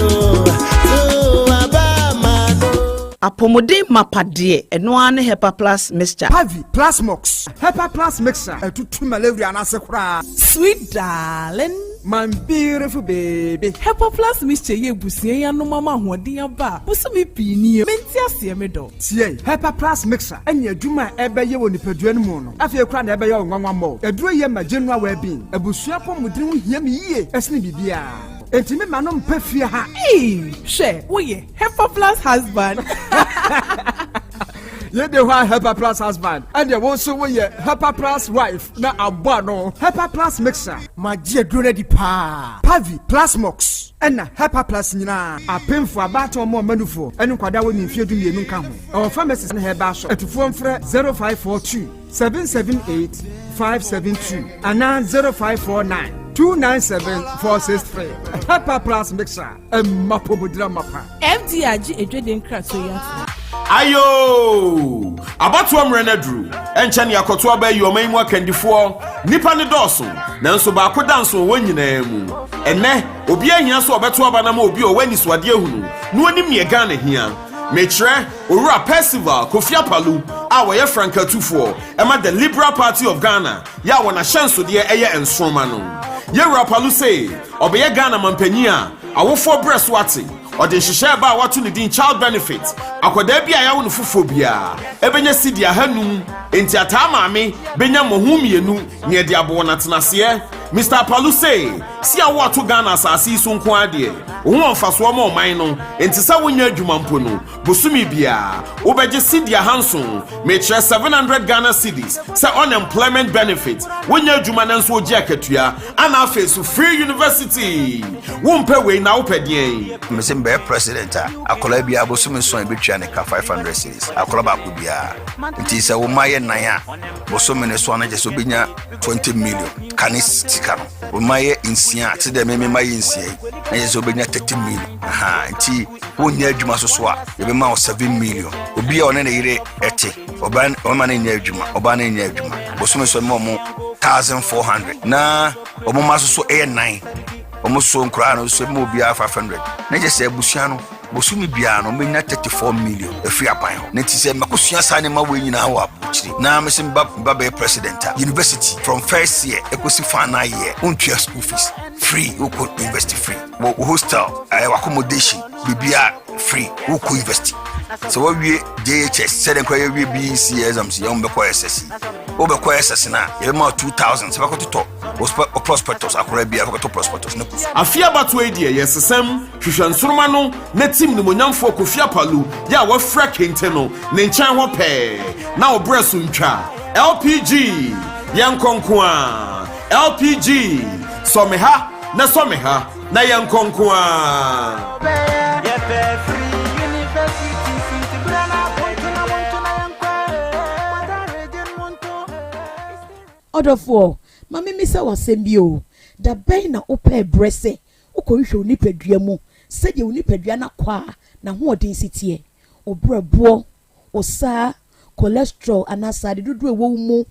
S9: to aba ma no.
S4: Apɔmuden mapa deɛ, ɛno ara ne Hepa Plus Mixture.
S6: Pavi, Plasmox, Hepa Plus mixture atutu malaria no ase koraa.
S8: Sweet darling.
S6: My beautiful baby.
S8: Hepa Plus mixture yi abusua yi anom ama ahoɔden aba a bosome pii nie. Mente aseɛ me dɔ.
S6: Tie, Hepa Plus mixture ne adwuma a ɛbɛyɛ wɔ nipadua no mu no, afei koraa na ɛbɛyɛ wo nwanwa mmɔ. Aduro yi yɛ ma general well-being. Abusua apɔmuden ho hia me yie sene biribiara. Enti me ma no mpɛ fie ha.
S8: Eii, hwɛ, woyɛ Hepa Plus husband.
S6: Yei de hɔ a Hepa Plus husband, ɛnneɛ wo nso woyɛ Hepa Plus wife na abɔ ano. Hepa Plus mixture. Magye aduro no adi paa. Pavi, Plasmox, ɛna Hepa Plus nyinaa. Apemfo, abaatan, ɔmo a ɔma nufoɔ, ɛne nkwadaa a wɔnni mfeɛ 12 nka ho. Ɛwɔ pharmacies ne herbal shop. Atufoɔ mfrɛ 0542 778 572 anaa 0549 297 463. Hepa Plus mixture, ɛmma pomodira mapa.
S8: FDA agye adwadie nkratoɔ yi ato.
S12: Ayo! Abatoɔ mmerɛ no aduru. Ɛnkyɛ ne akɔto aba ayi ɔman yi mu akandifoɔ. Nnipa no dɔɔso, nanso baako da nso wɔ wɔn nyinaa mu. Ɛnnɛ, obiara hia sɛ ɔbɛto aba no ama obi a ɔwɔ anisoadeɛ ahunu na ɔnim neɛ Ghana hia. Mekyerɛ Owura Percival Kofi Apalu a ɔyɛ frankatufoɔ ɛma The Liberal Party of Ghana yɛ a wɔn ahyɛnsodeɛ ɛyɛ nsoroma no. Yɛwura Apalu se ɔbɛyɛ Ghana mampanyin a awofoɔ brɛ so ate. Ɔde nhyehyɛɛ ba a wato ne din Child Benefit. Akwadaa bi a yɛawo no foforɔ biara ɛbɛnya sidi 500, enti ataa maame bɛnya mmɔho mmienu ne ɛde abɔ wɔn atenaseɛ. Mr. Apalu se, si a woato Ghana asase yi so nko ara deɛ, wo ho wɔ mfasoɔ ma ɔman no, enti sɛ wonyɛ adwuma mpo no, bosome biara wobɛgye sidi 700, mekyerɛ 700 Ghana cedis sɛ unemployment benefit. Wonyɛ adwuma nanso wogye akatua, ana afei so free university. Wompɛ wei na wopɛ deɛn?
S13: Mese mbɛyɛ president a, akwadaa biara bosome nson a ɛbɛtua ne ka 500 cedis, akwadaa baako biara. Nti sɛ wo mma yɛ nan a, bosome ne so a na kyerɛ sɛ wobɛnya 20 million ka ne sika no. Wo mma yɛ nsia a, te dɛ me me mma yɛ nsia yi, na kyerɛ sɛ wobɛnya 30 million. Aha, nti wonyɛ adwuma so so a, yɛbɛma wo 7 million. Obi a ɔne ne yere ɛte, ɔbaa ɔma no nyɛ adwuma, ɔbaa no nyɛ adwuma, bosome so ɛma ɔmo 1400. Na ɔmo mma so so ɛyɛ nan, ɔmo so nkoraa no so ɛma obiara 500. Na kyerɛ sɛ abusua no bosome biara no ɔmɛnya 34 million ɛfiri aban hɔ. Na nti sɛ makosua saa nneɛma wei nyinaa wɔ aburokyire na mese meba meba bɛyɛ president a, university from first year ɛkɔsi final year wontua school fees, free. Wokɔ university free, wɔ hostel, ɛyɛ accommodation, biribiara free. Wokɔ university sɛ woawie JHS, sɛdeɛ nkora yɛwie BEC exams, yɛ wobɛkɔ SS, wobɛkɔ SS no a yɛbɛma wo 2000 sɛ bɛkɔtotɔ wo prospectus. Akora bia bɛkɔtɔ prospectus ne kɔ.
S12: Afe abatoɔ yi deɛ, yɛsesɛm hwehwɛ nsoroma no na tim nimonyamfoɔ Kofi Apalu yɛ a wafira kente no ne nkyɛn hɔ pɛɛ na wo so ntwa. LPG, yɛnkɔ nko a. LPG, sɔ me ha na sɔ me ha na yɛnkɔ nko a.
S9: Yɛpɛ free university nti bra na bonto na bonto na yɛnkɔ Volta Region monto.
S4: Ɔdɔfoɔ, ma memisa w'asɛm bi o. Da bɛn na wopɛɛ berɛ sɛ wokɔhwehwɛ wo nipadua mu sɛdeɛ wo nipadua no akɔ a n'ahoɔden si teɛ, wo brɛboɔ, wo saa cholesterol anaa sade dodoɔ ɛwɔ wo mu,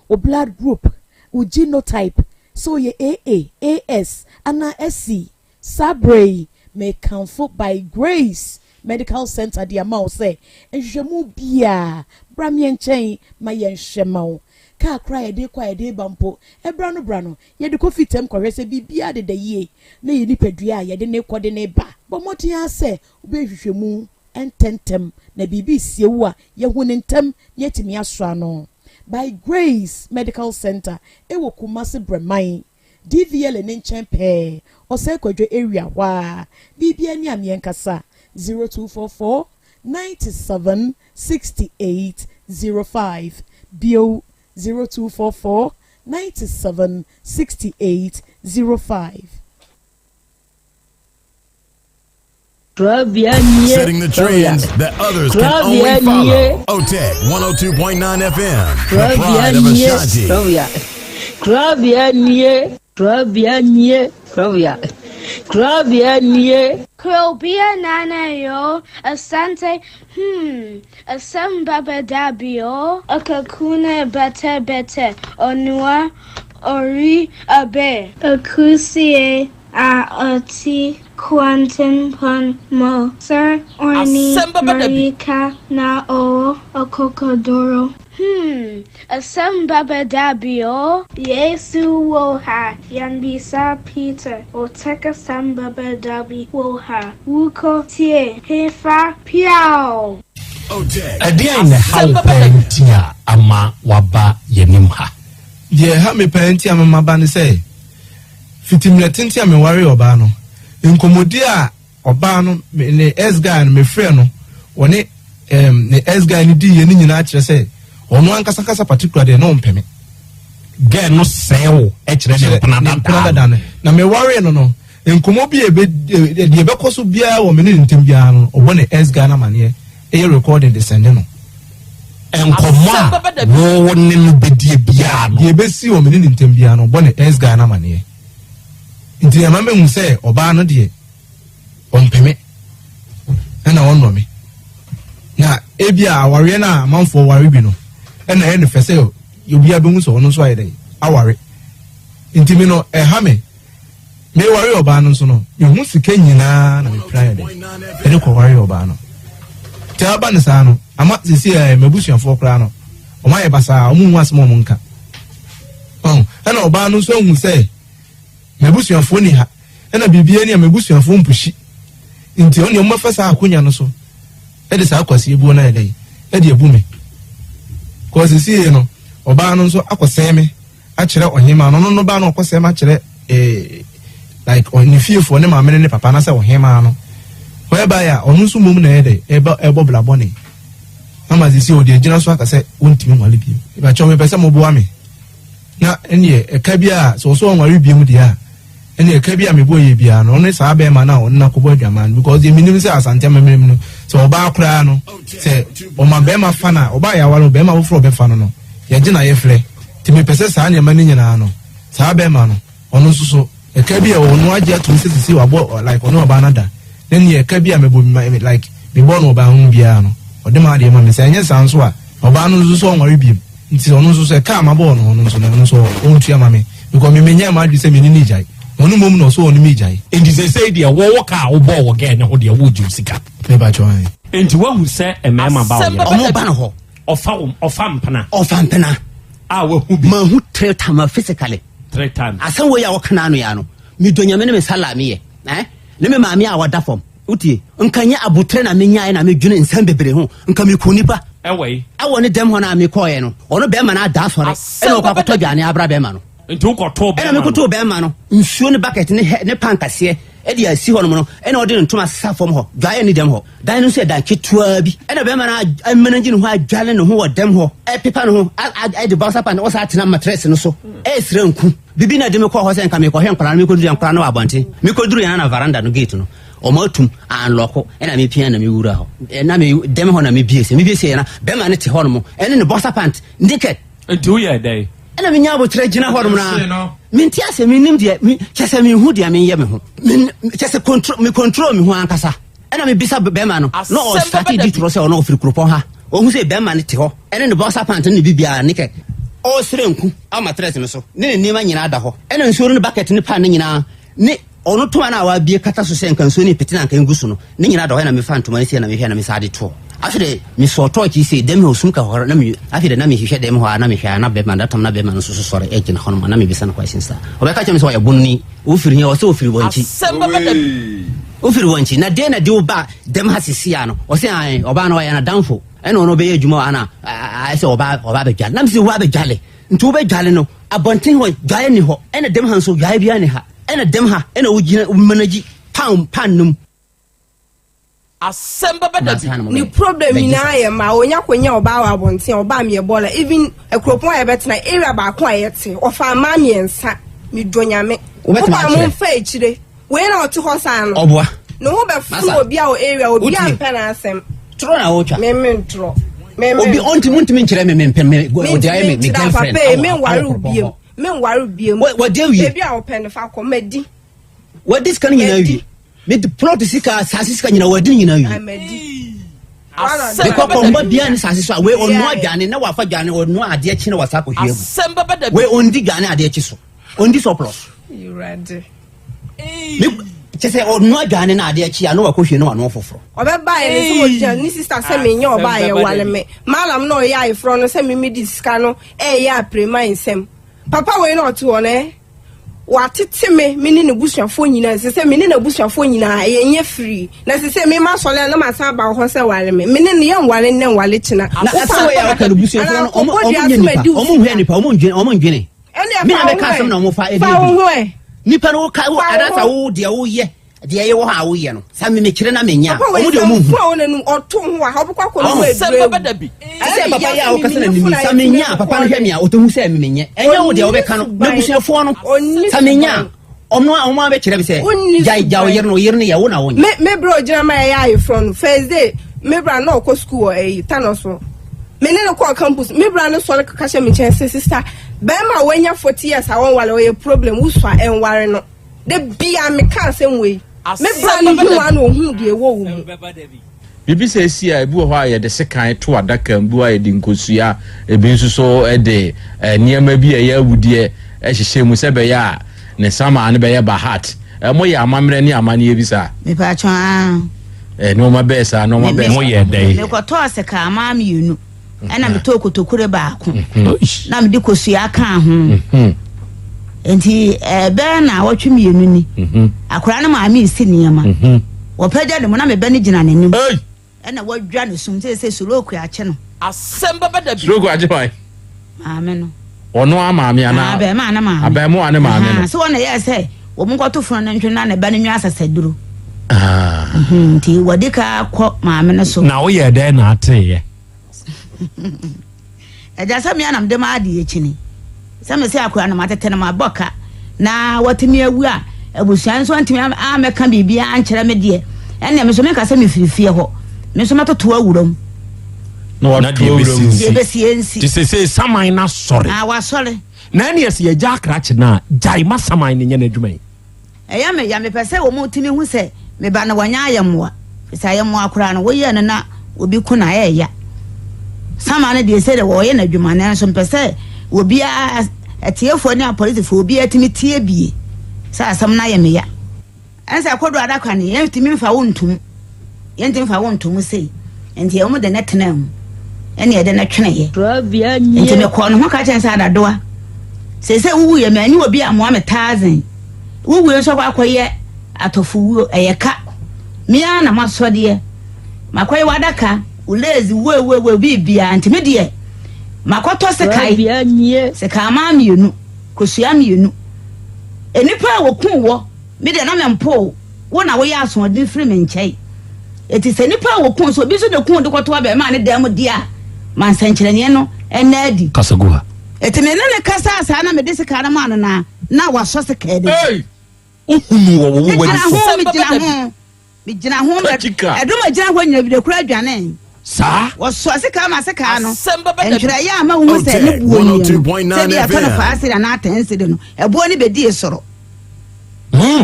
S4: wo blood group, wo genotype, sɛ woyɛ AA, AS anaa SC? Saa berɛ yi mekamfo By Grace Medical Center de ama wo sɛ nhwehwɛmu biaa bra meɛ nkyɛn ma yɛnhwɛ ma wo. Kaa kora yɛde kɔ a yɛde ba mpo, ɛbra no bra no yɛde kɔ fitam kɔhwɛ sɛ biribiara deda yie na yɛ nipadua a yɛde ne kɔ de ne ba. Bɔ mmɔden ara sɛ wobɛhwehwɛ mu ntɛntɛm na biribi sie wo a, yɛhu ne ntɛm na yɛatumi asɔ ano. By Grace Medical Center ɛwɔ Kumase Brɛman DVL ne nkyɛn pɛɛ, Ɔsɛ Kwadwo area hɔ a. Biribia ni a meɛnkasa 0244 97 68 05 bio, 0244 97 68 05.
S14: Setting the trends that others can only follow. OTEC 102.9 FM, the pride of Ashanti.
S15: Krabea nie, Krabea nie, Krabea. Krabea nie.
S16: Krobia nana yo, asante, asem baba dabio, akakuna bete bete, onua, ori, abe. Akusie a oti kwantenpon mo, Sir Orni
S3: Asɛm bɛba da bi.
S16: Marika na o akokodoro. Hmm, asɛm ba bɛda bi o. Yesu wɔ ha, yɛmmisa Peter, Otec asɛm ba bɛda bi wɔ ha, wokɔ tie, hefa, piaw!
S14: Ɛdeɛn na ɛha wo paa nti a ama woaba yɛn anim ha?
S17: Deɛ ɛha me paa nti a ama maba ne sɛ, fiti mmerɛ tenten a mewaree ɔbaa no, nkɔmmɔdie a ɔbaa no, me ne ex guy no, mefrɛɛ no, ɔne um, ne ex guy no diiɛ no nyinaa kyerɛ sɛ ɔno ankasa ankasa particular deɛ na ɔmpɛ me.
S14: Girl no sɛɛ wo kyerɛ ne mpena
S17: dada no. Na mewaree no no, nkɔmmɔ bi a ɛbɛ deɛ ɛbɛkɔ so biara wɔ me ne ne ntam biara no, ɔbɔ ne ex guy no amaneɛ, ɛyɛ recording de sɛnde no.
S14: Nkɔmmɔ a wo ne no bɛdie biara no.
S17: Deɛ ɛbɛsi wɔ me ne ne ntam biara no, ɔbɔ ne ex guy no amaneɛ. Nti ɛma mehu sɛ ɔbaa no deɛ ɔmpɛ me ɛna ɔnnɔ me. Na ebi a awareɛ no a amanfoɔ ware bi no ɛna ɛyɛ no fɛ sɛ obiara bɛhu sɛ ɔno nso ayɛ dɛn aware. Nti me no ɛha me. Meware ɔbaa no nso no mehu sika nyinaa na mepira yɛ dɛn ɛde kɔware ɔbaa no. Nti aba no saa no ama sisi ɛ m'abusuafoɔ koraa no wɔn ayɛ basaa wɔn nhu asɛm a wɔn nka. Ɛna ɔbaa no nso ahu sɛ m'abusuafoɔ ni ha ɛna biribiara ni a m'abusuafoɔ mpuhyi nti ɔne ɔmo bɛfa saa akonya no so ɛde saa akwasi ebuo no ayɛ dɛ ɛde abu me kɔɔ sisi no ɔbaa no nso akɔsɛn me akyerɛ ɔhemaa no ɔno no ba no ɔkɔsɛn me akyerɛ ee like ne fiefoɔ ne maame ne ne papa anasɛ ɔhemaa no whereby a ɔno nso mmom na ɛyɛ dɛ ɛbɔ ɛbɔ bla bɔne ama sisi ɔde agyina so aka sɛ wontumi nwale bio ìbàkyɛw mepɛ sɛ moboa me Na ɛnneɛ ɛka bi a sɛ ɔsɛ ɔnware biom deɛ a, ɛnneɛ ɛka bi a mebɔ yɛ biara no, ɔne saa bɛrima no a ɔne no akɔbɔ adwaman no, because deɛ menim sɛ Asante amammerɛ mu no, sɛ ɔbaa koraa no, sɛ ɔma bɛrima fa no a, ɔbaa yɛaware no, bɛrima foforɔ ɔbɛfa no no, yɛgye no ayɛfrɛ. Nti mepɛ sɛ saa nneɛma no nyinaa no, saa bɛrima no, ɔno nso so, ɛka bi a ɔno agye atom sɛ sisi wabɔ like ɔne ɔbaa no ada, na ɛnneɛ ɛka bi a mebɔ like mebɔ no ɔbaa ho biara no, ɔde m'adeɛ ma me. Sɛ ɛnyɛ saa nso a, ɔbaa no nso so ɔnware biom. Nti ɔno nso sɛ kaa mabɔ ɔno ho no nso no ɔno nso ɔntua ma me because me menyɛɛ m'adwene sɛ me ne no gyae na ɔno mmom na ɔsɛ ɔne me gyae.
S14: Nti sesei deɛ wo wo kaa a wobɔɔ wɔ girl no ho deɛ wogye wo sika.
S17: Me pa kyɛw ae.
S2: Nti wahu sɛ mmarima ba wo yere.
S7: Ɔmo ba no hɔ.
S2: Ɔfa wo ɔfa mpena.
S7: Ɔfa mpena.
S2: A wahu bi.
S7: Mahu three times physically.
S2: Three times.
S7: Asɛm wei a wɔka n'ano ya no, medɔ Nyame ne me sala meyɛ eh, ne me maame a ɔda fam. Wotie? Nka nyɛ aboterɛ na menyaeɛ na medwene nsɛm bebree ho. Nka meku nipa.
S2: Ɛwɔ yi.
S7: Ɛwɔ ne dɛm hɔ no a mekɔɔeɛ no, ɔno bɛrima no ada asɔre ɛna ɔkɔ akɔtɔ dwane abra bɛrima no.
S2: Nti wokɔtoo bɛrima
S7: no? Ɛna mekɔtoo bɛrima no nsuo ne bucket ne hɛ ne pan kaseɛ ɛde asi hɔ nom no, ɛna ɔde ne ntoma sesa fam hɔ. Dwaeɛ ne dɛm hɔ. Dan no nso yɛ dan ketewa bi. Ɛna bɛrima no amanagye ne ho adwale ne ho wɔ dɛm hɔ, ɛpepa ne ho, ɛde boxer pant ɔsan atena matress no so, ɛresrɛ nku. Bibi na ɛde me kɔɔ hɔ sɛ nka mekɔhwɛ nkwadaa no, mekɔduru yɛ nkwadaa no wɔ abɔnten. Mekɔduru yɛn na veranda no gate no, wɔn atum anlɔko, ɛna mepia na mewura hɔ. Ɛna me dɛm hɔ na mebie sɛ mebie sɛ na bɛrima no te hɔ nom, ɛne ne boxer pant naked.
S2: Nti woyɛɛ dɛn?
S7: Ɛna menya aboterɛ gyina hɔ nom na mente asɛ mennim deɛ kyɛ sɛ menhu deɛ menyɛ me ho. Kyɛ sɛ control me control me ho ankasa. Ɛna mebisa bɛrima no na ɔstate di torɔ sɛ ɔno ɔfiri kuropɔn ha. Ɔhu sɛ bɛrima no te hɔ ɛne ne boxer pant ne ne biribiara naked. Ɔresrɛ nku wɔ matress no so ne ne nneɛma nyinaa da hɔ. Ɛna nsuo no ne bucket ne pan no nyinaa ne ɔno ntoma no a wabue kata so sɛ nka nsuo no repete na nka ngu so no ne nyinaa da hɔ. Ɛna mefa ntoma no sei na mehwɛ na mesan de toɔ. Afei de mesɔɔ torch yi sei dɛm hɔ sum ka hɔ na me afei de na mehwehwɛ dɛm hɔ a na mehwɛ a na bɛrima that time na bɛrima no nso so sɔre gyina hɔ nom a na mebisa no question saa. Ɔbɛka kyerɛ me sɛ ɔyɛ bononi. Wofiri he? Ɔsɛ ofiri wɔn nkyi.
S3: Asɛm bɛba da bi.
S7: Wofiri wɔn nkyi. Na deɛ na de wo ba dɛm ha sisi a no? Ɔsɛ ae, ɔbaa no ɔyɛ n'adamfo. Ɛna ɔno ɔbɛyɛ adwuma wɔ ha na ayɛ sɛ ɔba ɔba abɛdwale. Na mese wo abɛdwale. Nti wobɛdwale no, abɔnten hɔ dwaeɛ nni hɔ. Ɛna dɛm ha nso dwaeɛ biara nni ha. Ɛna dɛm ha ɛna wogyina wo manage pan pan no mu.
S3: Asɛm bɛba da bi.
S18: Ne problem nyinaa yɛ mmaa onya konya ɔbaa wɔ abɔnten a ɔbaa meyɛ bɔɔla even akuropɔn a yɛbɛtena area baako a yɛte ɔfaa mmaa mmiɛnsa medɔ nyame
S7: Wobɛtumi
S18: wobaa mo
S7: akyerɛ.
S18: mfa akyire wei na ɔte hɔ saa no
S7: Ɔboa.
S18: ne ho bɛfono
S7: Masa.
S18: obi a wɔ area obi a
S7: Wotie.
S18: mpɛ n'asɛm
S7: Torɔ na wotwa.
S18: me me ntorɔ me me
S7: Obi ɔnti muntumi nkyerɛ me me mpɛ me ɔde ayɛ me me
S18: mentumi nkyerɛ
S7: girlfriend.
S18: papa yi
S7: awɔ-
S18: menware
S7: awɔ
S18: wo
S7: kuropɔn
S18: biem
S7: hɔ.
S18: menware wo biem
S7: Wa- wadi awie.
S18: baabi a wɔpɛ no fa kɔ madi
S7: Wadi sika no nyinaa wie. Mede plot sika asase sika nyinaa wadi ne nyinaa wie. Mekɔ kɔmba biara ne sase so a wei ɔnoa dwane na wafa dwane ɔnoa adeɛ kye na wasa akɔhwie agu. Wei ɔndi dwane adeɛ kye so. Ɔndi surplus. Kyɛ sɛ ɔnoa aduane na adeɛ kye a na wakɔhwie na wanoa foforɔ.
S18: Ɔbɛbaeɛ no sɛ wɔgyina ne sista sɛ menyɛ ɔbaa yɛ wale me. Malam na ɔyɛ ayeforɔ no sɛ me medi sika no ɛyɛ aprema nsɛm. Papa wei na ɔte hɔ no ɛ. Watete me me ne n'abusuafoɔ nyinaa sɛ sɛ me ne n'abusuafoɔ nyinaa yɛnyɛ firi na sɛ sɛ me ma sɔle a na masan aba hɔ sɛ ware me me ne no yɛnware nnɛ nware kyena.
S7: Na asɛm wei a ɔka no busuafoɔ no ɔmo ɔmo nyɛ nipa ɔmo nhwɛ nipa ɔmo ndwene ɔmo ndwene. Me na mɛka asɛm na ɔmo fa ɛdi egu. Nipa no woka wo anaasɛ wo deɛ woyɛ deɛ ɛyɛ wɔ hɔ a woyɛ no sɛ me mekyerɛ na menya a ɔmo deɛ ɔmo nhu. Sɛ papa yɛ a wokasa na mimi sɛ menya a papa no hwɛ me a ɔtɛhu sɛ memenyɛ ɛnyɛ wo deɛ wobɛka no n'abusuafoɔ no sɛ menya a ɔmo a ɔmo abɛkyerɛ me sɛ gyae gya ɔyere no ɔyere no yɛ wo na wonyɛ.
S18: Me me bro gyina ma yɛyɛ ayeforɔ no first day me bra na ɔkɔ sukuu wɔ ɛyi Tano so me ne no kɔɔ campus me bra no sɔre kaka hyɛ me nkyɛn sɛ sista bɛrima a wanya 40 years a wɔnwale ɔyɛ problem wosua ɛnware no da bia meka asɛm wei me bra no hu a na ɔhu deɛ ɛwɔ wo mu.
S19: Biribi sɛ esi a, ebi wɔ hɔ a yɛde sekan to adaka mu, ebi wɔ hɔ a yɛde nkosua, ebi nso so de nneɛma bi a ɛyɛ awudeɛ hyehyɛ mu sɛ ɛbɛyɛ a ne samaa no bɛyɛ bahat. Moyɛ amammerɛ ne amanneɛ bi saa?
S20: Mepatwɔ aa.
S19: Nneɛma bɛɛ saa, nneɛma bɛɛ saa.
S21: Moyɛ dɛn?
S20: Mekɔtɔɔ sekanmaa mmienu. ɛna metɔɔ kotokure baako mhm. na mede kosua kaa ho mhm. nti ɛbɛyɛ na awɔtwe mmienu ni mhm. akwaraa no maame esi nneɛma wɔpɛgya ne mu na mebɛ no gyina n'anim ɛna wadwa ne sum sɛ sɛ soroku akye no.
S3: Asɛm bɛbɛ da bi.
S19: Soroku akye hwan?
S20: Maame no.
S19: Ɔno a maame anaa?
S20: Abɛɛmaa ne maame.
S19: Abɛɛmoa ne maame no.
S20: Sɛ wɔn na yɛ sɛ wɔn nkɔto funu no ntwe na ne ba no nwa asɛsɛduro.
S19: Ah.
S20: Nti wɔde ka kɔ maame no so.
S21: Na woyɛ dɛn na ateeɛ?
S20: Agya sɛ me anam de ma adeɛ kyini sɛ me sɛ akora no matete no mabɔ ka na watumi awu a abusua nso antumi amɛka biribiara ankyerɛ me deɛ ɛnna me nso menka sɛ mefiri fie hɔ me nso mɛtoto awura mu
S19: na wato awura mu
S20: deɛ ɛbɛsie nsi
S21: te sɛ saman no asɔre
S20: ah, wasɔre
S21: na ɛne ɛsɛ yɛgya akrakye no a gyae ma saman no nyɛ n'adwuma yi
S20: Ɛyɛ me ya, mepɛ sɛ wɔtumi hu sɛ me ba no wanya ayɛmmoa, efisɛ ayɛmmoa koraa no woyɛ no na obi ko no a ɛyɛ ya. Sama no deɛ sɛdeɛ wɔyɛ n'adwuma nanso mpɛ sɛ obiara, atiefoɔ ne apolisifoɔ obiara tumi tie bie sɛ asɛm no ayɛ me ya. Ɛnsɛ kodoɔ adaka no yɛntumi mfa wo ntom. Yɛntumi mfa wo nto mu sei. Nti wɔn de no tenaa mu, ɛne yɛde no tweneeɛ. Nti mekɔɔ ne ho ka kyerɛ sɛ adadoa, seesei wowuiɛ manni obi ammoa me tazen. Wowuiɛ nso akɔ akɔyɛ atɔfowuo, ɛyɛ ka. Me ara na masɔdeɛ. Makɔyɛ w'adaka, wo lazy, woewoewoe, biribiara. Nti me deɛ, makɔtɔ sekae, sekanman mmienu, kosua mmienu. Nnipa a wɔkuu wɔ, me deɛ na mempoo. Wo na woyɛ asoɔden firi me nkyɛn. Enti sɛ nnipa a wɔkum sɛ obi nso na kum de kɔto abarimaa no dan mu deɛ a, ma nsɛnkyerɛnneɛ no nna adi.
S21: Kasa gu ha.
S20: Enti me ne no kasaa saa na mede sekan no maa no na na wasɔ sekan no mu.
S21: Ei! Wohunuu wɔ wo w'ani so.
S20: Megyina ho, megyina ho, megyina ho.
S21: Katika.
S20: Ɛdɔm a ɛgyina hɔ nyina bi de kura dwanee.
S21: Saa.
S20: Wɔsɔɔ sekan ma sekan no.
S3: Asɛm bɛba da bi.
S20: Ntwerɛeɛ a ama wohu sɛ ne boɔ nie no,
S14: 102.9
S20: sɛ bi ɛtɔ no
S14: FM.
S20: faa sidi anaa tɛn sidi no, ɛboɔ no bɛdii soro.
S21: Hmm.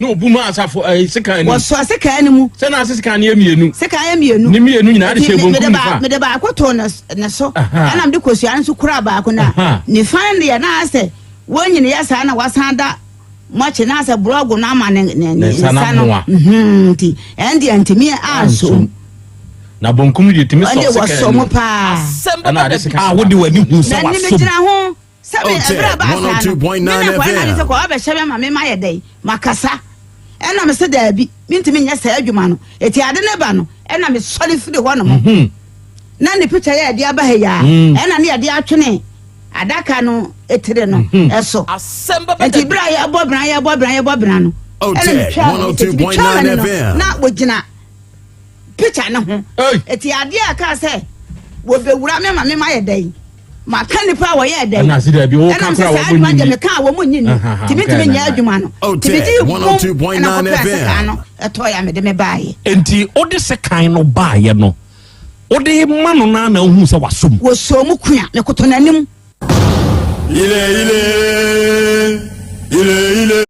S19: Na obu maa asafo ɛɛ eh, sekan no.
S20: Wɔsoa sekan no mu.
S19: Sɛ na ase sekan no yɛ mmienu.
S20: Sekan yɛ mmienu.
S19: Ne mmienu nyinaa de hyɛ bonkum nifa.
S20: Mede baako too ne ne so. Ɛna mede kosua nso kura baako na nifa no deɛ na asɛ wɔn nyina yɛ saa na wasan da mɔkye na asɛ borɔgo no ama ne ne ne nsa no. Mhm, nti ɛn deɛ ntumi ansom.
S19: Na bonkum deɛ tumi sɔ sekan no.
S20: Ɛn deɛ wɔsɔ mu paa.
S19: Ɛna ade sekan.
S21: A wode w'ani hu sɛ
S20: wasom. Na ne gyina ho. Sɛ me ɛberɛ a ɛbaa saa no, me na nkwadaa no adwene sɛ kɔ abɛhyɛ me ama me mayɛ dɛn makasa. Ɛna me sɛ daabi, mentumi nyɛ saa adwuma no. Eti ade no ba no, ɛna mesɔre firi hɔ nom. Mhm. Na ne pikya yɛ ɛde aba ha yi a, mm. ɛna ne yɛde atwene adaka no etire no mhm. ɛso. Eti bere a yɛbɔ bena yɛbɔ bena yɛbɔ bena no, ɛna metwa metwa no na wɔgyina pikya no ho. Eti adeɛ a ɛka sɛ wɔbɛwura me ma me ma yɛ dɛn. maka nipa a wɔyɛ dɛn
S19: ɛna ase dɛbi wo
S20: ɛnam
S19: kakra
S20: sɛ saa
S19: wɔn
S20: adwuma
S19: nyi
S20: deɛ meka a wɔn nyi ni tìmi tìmi nyɛ adwuma no tìmi gye bom ɛna kɔpɛ sekan no ɛtɔ ya mede me baayɛ.
S21: Nti wode sekan no baayɛ no wode ma no naa na ohun sɛ wasom.
S20: Wɔsɔ mu kua mekoto n'anim.
S14: Ile ile ile ile.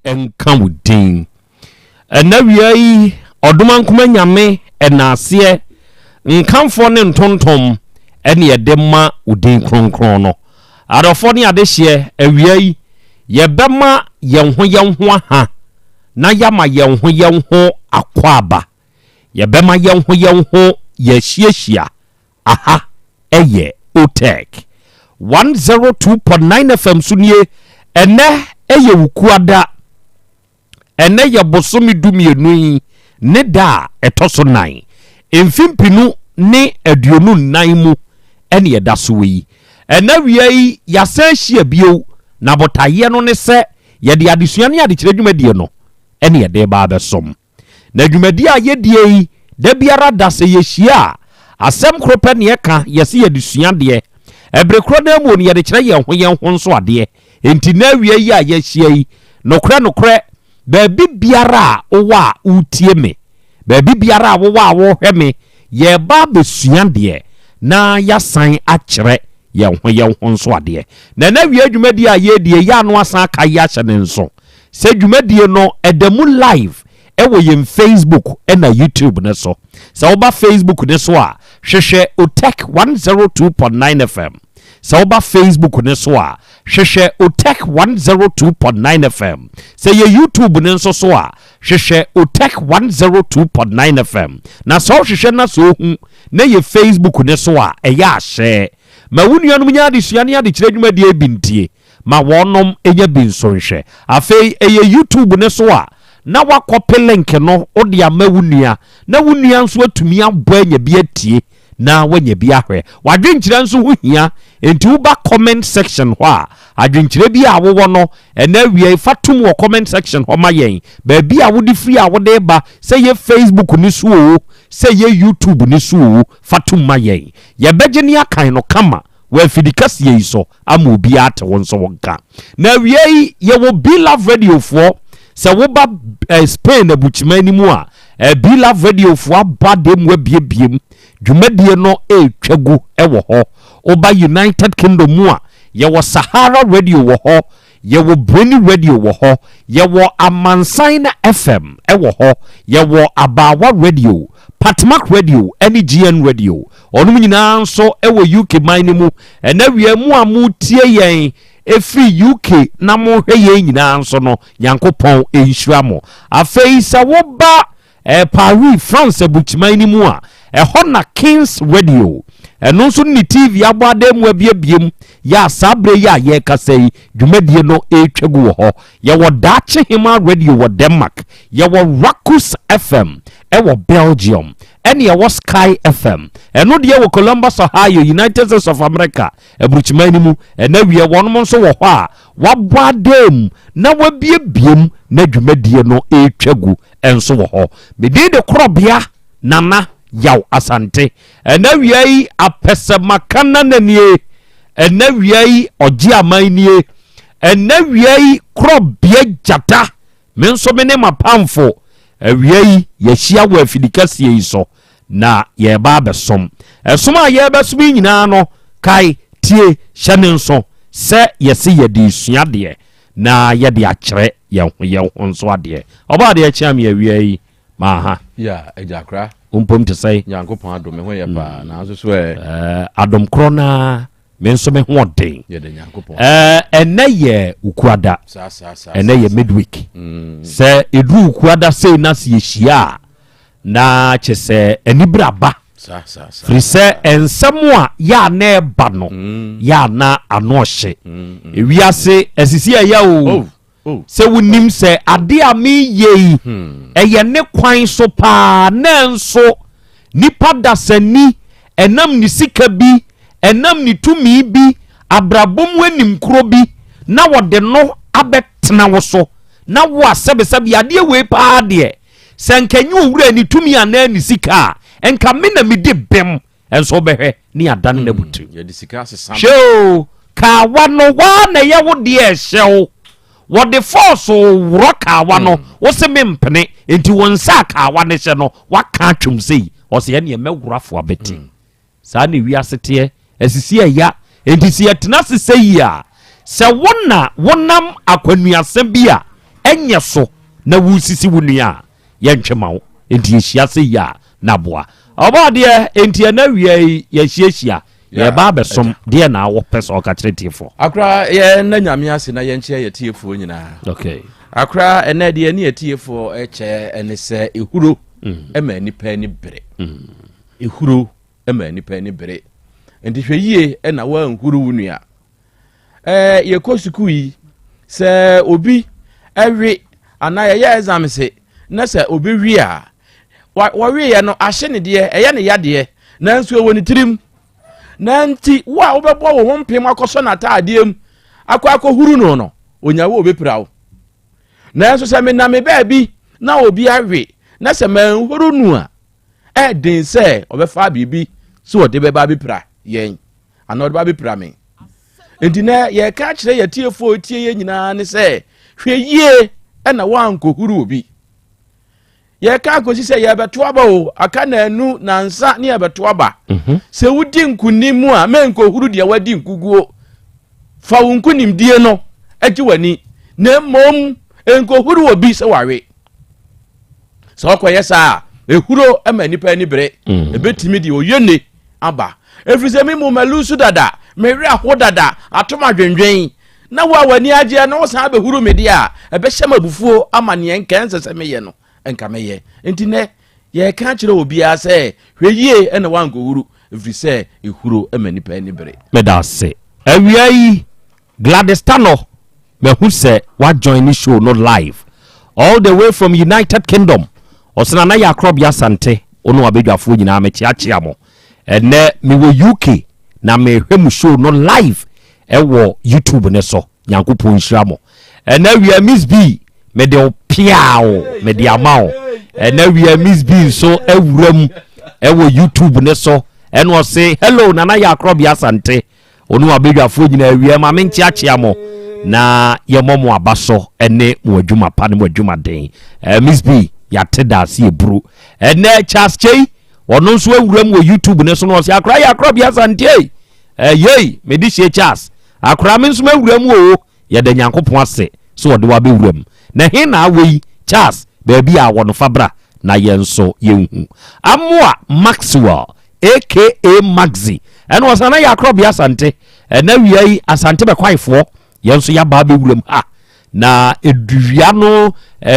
S21: nka wo din. Ɛnnɛ awia yi, Ɔdomankoma Nyame ɛnaaseɛ, nkamfoɔ ne ntontom ɛne yɛde ma wo din kronkron no. Adɔfoɔ ne adehyeɛ, awia yi, yɛbɛma yɛn ho yɛn ho aha na yɛama yɛn ho yɛn ho akwaaba. Yɛbɛma yɛn ho yɛn ho yɛahyiahyia Aha yɛ Otec 102.9 FM so nie. Ɛnɛ yɛ Wukuada. Ɛnɛ yɛ bosome dumienu yi ne da a ɛtɔ so nan. Mfe mpinu ne 24 mu ɛne ɛda so wɔ yi. Ɛnɛ wia yi yɛasan ahyia bio na botaeɛ no ne sɛ yɛde adesua ne adekyerɛ dwumadie no ɛne yɛde reba abɛsom. Na dwumadi a yɛdie yi, da biara da sɛ yɛhyia a, asɛm koro pɛ na yɛka, yɛse yɛde sua adeɛ. Ɛbere korɔ no ara mu no, yɛde kyerɛ yɛn ho yɛn ho nso adeɛ. Enti nnɛ awia yi a yɛahyia yi, nokorɛ nokorɛ, baabi biara a wowɔ a woretie me, baabi biara a wowɔ a worehwɛ me, yɛreba abɛsua adeɛ na yɛasan akyerɛ yɛn ho yɛn ho nso adeɛ. Na ɛnnɛ awia dwumadie a yɛredie yi, yɛ ano asan aka yi ahyɛ ne nso. Sɛ dwumadie no ɛda mu live ɛwɔ yɛn Facebook ɛna YouTube no so. Sɛ woba Facebook no so a, hwehwɛ Otec 102.9 FM. Sɛ woba Facebook no so a, hwehwɛ Otec 102.9 FM. Sɛ yɛ YouTube no nso so a, hwehwɛ Otec 102.9 FM. Na sɛ wohwehwɛ na sɛ ohu na yɛ Facebook no so a, ɛyɛ ahyɛ. Ma wo nuanom nya adesua ne adekyerɛ dwumadie bi ntie. ma wɔnom nya bi nso nhwɛ. Afei ɛyɛ YouTube no so a, na woakɔpe link no wode ama wo nua, na wo nua nso atumi abɔ anya bi atie na wanya bi ahwɛ. W'adwenkyerɛ nso ho hia, enti woba comment section hɔ a, adwenkyerɛ bi a wowɔ no, ɛnɛ awia yi fa tom wɔ comment section hɔ ma yɛn. Baabi a wode firi a wode ba, sɛ ɛyɛ Facebook no so oo, sɛ ɛyɛ YouTube no so oo, fa tom ma yɛn. Yɛbɛgye ne akan no kama wɔ afidi kɛseɛ yi so ama obiara ate wo nso wo nka. Na awiei yɛwɔ Be Love Radio foɔ, sɛ woba eh, Spain abukyima anim a, eh, Be Love Radio foɔ abɔ adeɛ mu abiebiem, dwumadie no ɛretwa gu wɔ hɔ. Woba United Kingdom mu a, yɛwɔ Sahara Radio wɔ hɔ, Yɛwɔ Breni Radio wɔ hɔ, yɛwɔ Amansan na FM wɔ hɔ, yɛwɔ Abaawa Radio, Patmak Radio ne GN Radio. Wɔnom nyinaa nso wɔ UK man no mu. Ɛnɛ awia mu a motie yɛn ɛfiri UK na mohwɛ yɛn nyinaa nso no, Nyankopɔn nhyira mo. Afei sɛ woba Eh, Paris, France aburukyiman no mu a, ɛhɔ na Kings Radio, ɛno nso ne TV abɔ adan mu abiebie mu, yɛ a saa berɛ yi a yɛrekasa yi, dwumadie no ɛretwa gu wɔ hɔ. Yɛwɔ Daakye Hema Radio wɔ Denmark, yɛwɔ Rakus FM ɛwɔ Belgium, ɛne ɛwɔ Sky FM, ɛno deɛ wɔ Columbus, Ohio, United States of America aburukyiman no mu. Ɛna wie wɔnom nso wɔ hɔ a wɔabɔ adan mu na wɔabiebie mu na dwumadie no ɛretwa gu nso wɔ hɔ. Me din de Korɔbea Nana Yaw Asante. Ɛnɛ awia yi apɛsɛmaka nana nie. Ɛnɛ awia yi ɔgye aman nie. Ɛnɛ awia yi Korɔbea gyata. Me nso me ne m'apamfo awia yi yɛahyia wɔ afidikɛseɛ yi so na yɛreba abɛsom. Ɛsom a yɛrebɛsom yi nyinaa no, kae, tie, hyɛ ne nso sɛ yɛse yɛde resua adeɛ. na yɛde akyerɛ yɛn ho yɛn ho nso adeɛ. Ɔbaa adeɛ kyea me awia yi maa ha.
S19: Yeah, agya kora.
S21: Wo mpom te sɛn?
S19: Nyankopɔn adom, me ho yɛ paa, mm. nanso so ɛ.
S21: Eh, adom korɔ naa, me nso me ho ɔden.
S19: Yɛde Nyankopɔn.
S21: Eh, ɛnɛ yɛ Ukuada.
S19: Saa, saa, saa.
S21: Ɛnɛ yɛ midweek.
S19: Mm.
S21: Sɛ ɛduru Ukuada sei na sɛ yɛhyia a, Na kyɛ sɛ anibere aba, firi sɛ nsɛm a yɛ a na ɛba no mm. yɛ a na ano ɔhye. Mm, mm. Ewiase asisi ɛyɛ o. Oh, oh. Sɛ wonim sɛ ade a meyɛ yi hmm. ɛyɛ ne kwan so paa nanso nipa dasani ɛnam ne sika bi ɛnam ne tumi bi abrabɔ mu animkuro bi na wɔde no abɛtena wo so na wo a sɛbesɛbe adeɛ wei paa deɛ Sɛ nka ɛnyɛ owura ne tumi anaa ne sika a, nka me na medi bem. Nso wobɛhwɛ ne adane no abotiri.
S19: Yɛde sika asesa
S21: Hwɛ o, kaawa no, waa na ɛyɛ wo deɛ ɛhyɛ wo. Wɔde fɔɔso worɔ kaawa no, wo se mempene, enti wo nsa a kaawa no hyɛ no, woaka atwam sei. Ɔse ɛneɛ mɛworɔ afo abati. Saa na wiase teɛ, asisi ɛya. Enti sɛ yɛtena ase sɛ yi a, sɛ wo na wonam akwanuasa bi a ɛnyɛ so na wosisi wo nua a, yɛntwe ma wo. Enti yɛhyia sɛ yi a na boa ɔbɔ adeɛ. Enti ɛna wia yi yɛhyiahyia, yɛba abɛsom deɛ na wɔpɛ sɛ ɔka kyerɛ tiefoɔ.
S3: Akora, yɛn na Nyame ase na yɛnkyerɛ yɛ tiefoɔ nyinaa. Akora, ɛnɛ deɛ ne yɛ tiefoɔ kyɛ ɛne sɛ ehuro ɛma nipa ani bere. Ehuro ɛma nipa ani bere, nti hwɛ yie ɛna wɔanhuru wo nua. Yɛkɔ sukuu yi, sɛ obi ɛwe anaa yɛyɛ exam se na sɛ obi wi a, wɔweeɛ no ahye ne deɛ, ɛyɛ ne yadeɛ, nanso ɛwɔ ne tirim. Na nti wo a wobɛbɔ wo ho mpem akɔsɔ n'ataadeɛ mu akɔ akɔhuru no, onya wo, obɛpira wo. Nanso sɛ menam me baabi na obi awe na sɛ manhuru no a, ɛden sɛ ɔbɛfa biribi sɛ ɔde bɛba abɛpira yɛn anaa ɔde ba abɛpira me. Nti nɛ yɛka kyerɛ yɛ tiefoɔ tie yɛ nyinaa ne sɛ, hwɛ yie ɛna woankɔhuru obi. Yɛka akɔsi sɛ yɛbɛto aba o, aka naanu nansa ne yɛbɛto aba. Sɛ wodi nkonim mu a, mɛnkɔhuru deɛ wadi nkuguo. Fa wo nkonimdie no agye w'ani, na mmom nkɔhuru obi sɛ wawe. Sɛ ɔkɔyɛ saa a, ehuro ma nipa ani bere. Ebetumi de oyene aba, ɛfiri sɛ me mu malusu dada, mewerɛ aho dada, atom adwendwen, na wo a w'ani agyeɛ no wosan bɛhuru me deɛ a, ɛbɛhyɛ m abufuo ama neɛ nka ɛnsɛ sɛ meyɛ no nka mɛyɛ. Nti nɛ yɛka kyerɛ obiara sɛ, hwɛ yie ɛna woankɔhuru, ɛfiri sɛ ehuro ma nipa ani bere.
S21: Meda ase. Awia yi, Gladys Tano, mahu sɛ woajoin ne show no live all the way from United Kingdom. Ɔsena na yɛ Akorɔbea Asante, wo ne wabadwafoɔ nyinaa mekyeakyea mo. Ɛnɛ mewɔ UK na mehwɛ mu show no live ɛwɔ YouTube ne so. Nyankopɔn nhyira mo. Ɛnɛ wia, Miss B, mede wo pia wo, mede ama wo. Ɛnɛ wia, Miss B nso awura mu ɛwɔ YouTube ne so, ɛna ɔse, "Hello, Nana yɛ Akorɔbea Asante, ɔne wabadwafoɔ nyinaa, awia ma menkyeakyea mo na yɛmmɔ mo aba so ne mo adwuma pa ne mo adwuma den." Miss B, yɛate da ase eburu. Ɛnɛ Charles Chei, ɔno nso awura mu wɔ YouTube ne so no, ɔsɛ, "Akora yɛ Akorɔbea Asante." Yei mede hyie Charles akora, me nso mawura mu o. Yɛda Nyankopɔn ase sɛ ɔde wabɛwura mu. Na he na awɔ yi, Charles? Baabi a wɔ no, fa bra na yɛn nso yɛnhu. Amoa Maxwell aka Maxi, ɛna ɔsan na yɛ Akorɔbea Asante. Ɛna wia yi, Asante bɛkwaefoɔ, yɛn nso yɛaba abɛwura mu ha na eduwia no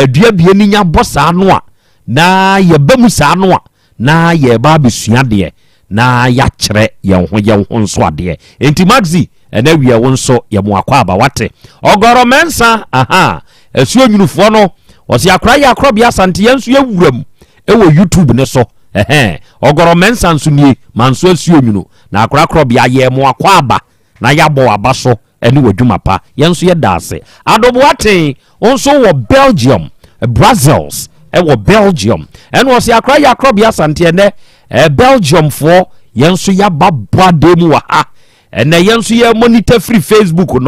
S21: dua bie ni nya bɔ saa no a, na yɛba mu saa no a, na yɛba abɛsua adeɛ na yɛakyerɛ yɛn ho nso adeɛ. Enti Maxi, ɛna wia wo nso yɛ mo akɔ aba wate. Ɔgɔrɔ Mɛnsa, aha asuo nwunufoɔ no, ɔsi, "Akora yɛ Akorɔbea Asante, yɛn nso yɛwura mu ɛwɔ YouTube ne so." Ɛhɛn, Ɔgɔrɔ Mɛnsa nso nie manso asuo nwunu na akora Akorɔbea yɛ mo akɔ aba na yɛabɔ aba so ɛne w'adwuma pa. Yɛn nso yɛda ase. Adoboaten nso wɔ Belgium, Brussels, ɛwɔ Belgium, ɛna ɔsɛ, "Akora yɛ Akorɔbea Asante, ɛnɛ Belgiumfoɔ, yɛn nso yɛaba bɔ adeɛ mu wɔ ha. Ɛnɛ yɛn nso yɛ monitor firi Facebook no."